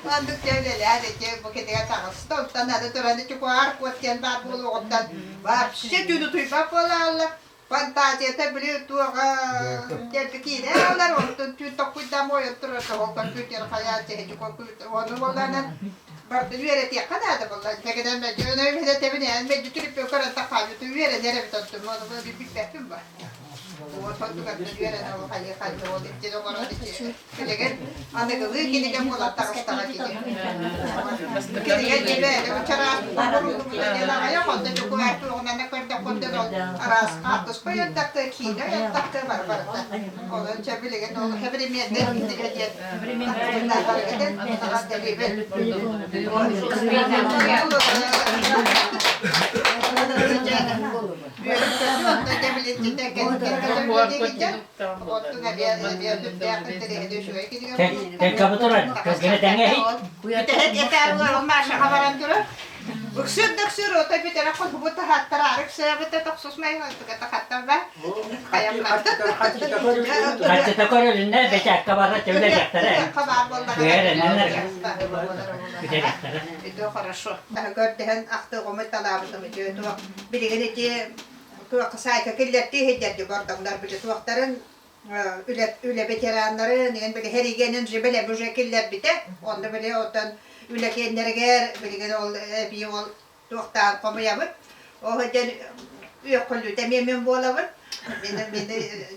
Мандык үлэлээн ити бу кинигэ таҕыста. Онтон аны туран ити куар куот диэн баар буолуоҕуттан вообще түүнү утуйбат буолааллар. Фантазията били туоҕа дэлби киирэ алар, онтон түүн токкуйдаам ойон турар тоҕо компьютер хайаан сиһити компьютер ону буоллаанан барытын үөрэтиэххэ наада буолла. Тэгинэн мэлдьи өнө үөрэтэбин эн мэлдьи түрүппү көрөн тахаабыты үөрэнэр эбит онтум ону билбэппин ба. Вот онтугаттан үөрэнэ ол хайы хайы ол иччи оҥорон иччи Билигин аныгылыы кинигэ буолан таҕыстаҕа кини. Кинигэ дьиэбэ чараас диэн аҕыйах, онно дьокуһаат туоҕунан көрдөххүнэ ол араас хаартыска ыйаттахта, киинэ ыйаттахта бары барыта. Онон чэ билигин ол современный кинигэ диэн Хаччыта көрөлүннэ бэчээккэ барар төлөдөхтөрө. Бүтэрехтэрэ. Хорошо. Көрдөһөн ахтыгымы талаабытым билигин ити туох саайка киллэртии иһиддэрди бордоҥнор били туохтарын үлэ үлэ ветераннарын игин били хэригэнин же били уже киллэрбитэ онно били оттон үлэ киэннэригэр билигин ол эбии ол туохтаан хомуйабыт ол дьэн үөххүллүүтэ эмиэ мин буолабын мин мин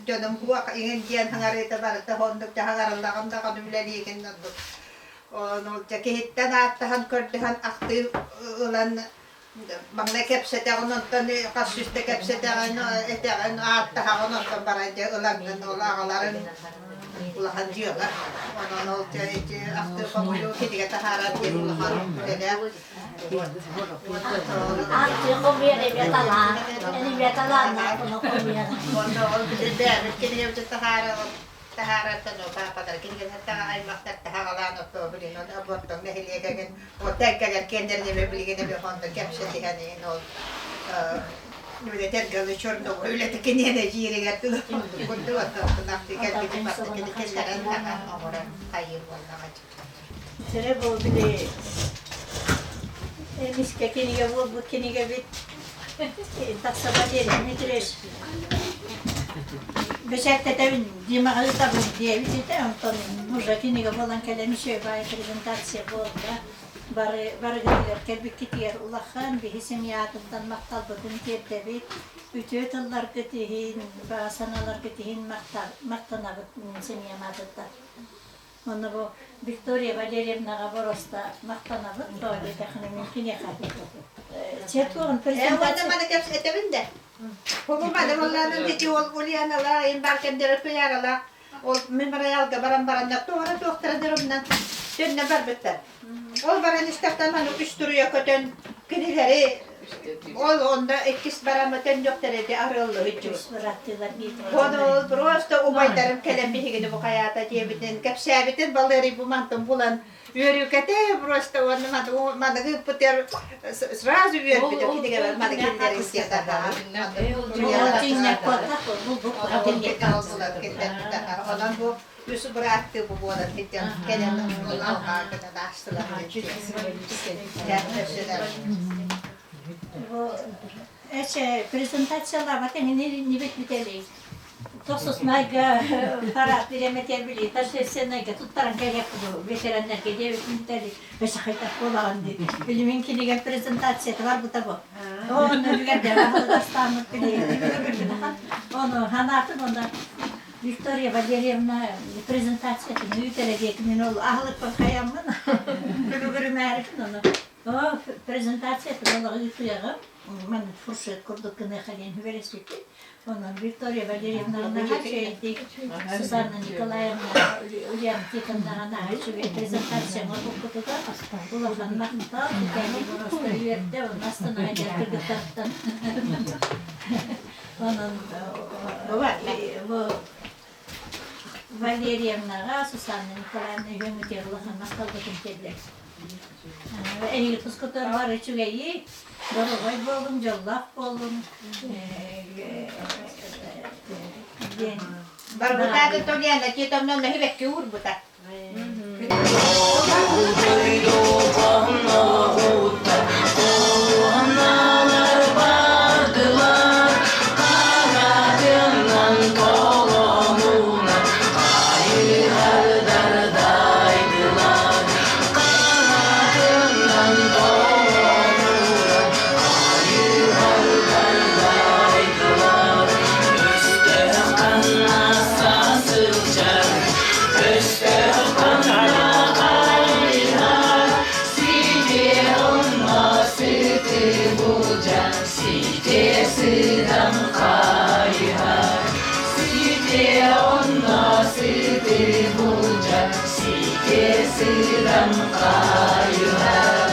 дьонум хуох иҥин диэн хаҥарыыта барыта оннук дьаһаҥарыллаҕым даҕаны үлэлиигин оннук ону киһиттэн ааттаһан көрдөһөн ахтыы ылан Маҥнай кэпсэтэҕин, онтон хас сүүстэ кэпсэтэҕин, этэҕин, ааттаһаҕын, онтон баран дьэ ылаҥҥын ол аҕаларын улахан дьыала. Онон ол дьэ ити ахтыы хомуйуу кинигэ таһаарар диэн улахан үлэлээх. Ахтыы хомуйар эмиэ талаан, эмиэ талааннаах хомуйар. Онно ол бэйэбит кинигэбитин таһаарар таһаарартан ол паапалар кинигэлэртэн аймахтар таһаҕалаан отто билин он обортон нэһилиэгин оттон кэлэр киэннэрин эбэ билигин эбэ хонно кэпсэтиһэн иһин ол үлэтэр галы черного үлэтэ киниэнэ жииригэр тылы курдук оттон кэлбити бастакы киллэрэн таһан оҥорон хайыыр буоллаҕа Сэрэ бу били эмискэ кинигэ буолбут кинигэбит тахсаба диэн Дмитрий бэчээттэтэбин Димаҕа ыытабын диэбит этэ онтон уже кинигэ буолан кэлэн үчүгэй баай презентация буолла бары барыгытыгар кэлбиккитигэр улахан биһи семья аатыттан махталбытын тиэрдэбит үтүө тылларгыт иһин баҕа санааларгыт иһин махтанабыт семьям аатыттан Онно бу Виктория Валерьевнаҕа боруоста махтанабыт, тоҕо диэтэххинэ мин киниэхэ чет Уонна маны кэпсэтэбин да. Бу маны боллаанын ити ол Ульянала, ин бар кэмдэрэ туйаарала ол мемориалга баран бараннар туохара туохтара дөрөмнөн төннө барбыттар. Ол баран истэхтэн маны үс туруйа көтөн кинилэри ол онно иккис бараммытын төннүөхтэрэ дии арыаллыһыччыбыт. Оны ол просто убайдарым кэлэн биһигини бу хайаата диэбитин кэпсээбитин Валерий бу мантан булан үөрүүкэтэ просто уонна маныгы ыппытыгар сразу үөрбүтэ кинигэ маны кинилэри Онон бу үс бырааттыы бу буолан кэлэн кэлэн алҕаа гынан аастылар. Эче презентациялаабат эҥини нибит бүтэлий. Тохсус майга парад биреметер били торжественныйга туттаран кэлиэх бу ветераннарга диэбитин бүтэлий. Өсө хайдах буолаҕын дии. Билимин кинигэ презентацията бар бута бу. Онно бүгэрде баһылыгастааммыт били Ону ханаатын онно Виктория Валерьевна презентациятын үүтэрэ диэтим мин ол аһылыкпын хайаммын күлүгүрүмээрикин ону Оо, презентациятын олоҕу ыытыаҕым. Маннык фуршет курдук гыныаха диэн сүбэлэспиппит. Онон Виктория Валерьевна наһаа үчүгэйдик, Сусанна Николаевна, Ульяна Тихоновнаҕа наһаа үчүгэй презентация оҥорбуккутугар улахан махтал. Бүтэһик просто үөрдэ, онно астына сылдьар кыргыттартан. Онон бу Валерьевнаҕа, Сусанна Николаевна үһүөҥҥүтүгэр улахан махталбытын тиэрдэбит. Эһиги тускутугар бары үчүгэйи, доруобай буолуҥ, дьоллоох буолуҥ диэн. Барбытааты Толяна Титовна нэһибэкки уурбута. Сыдан қайыһар.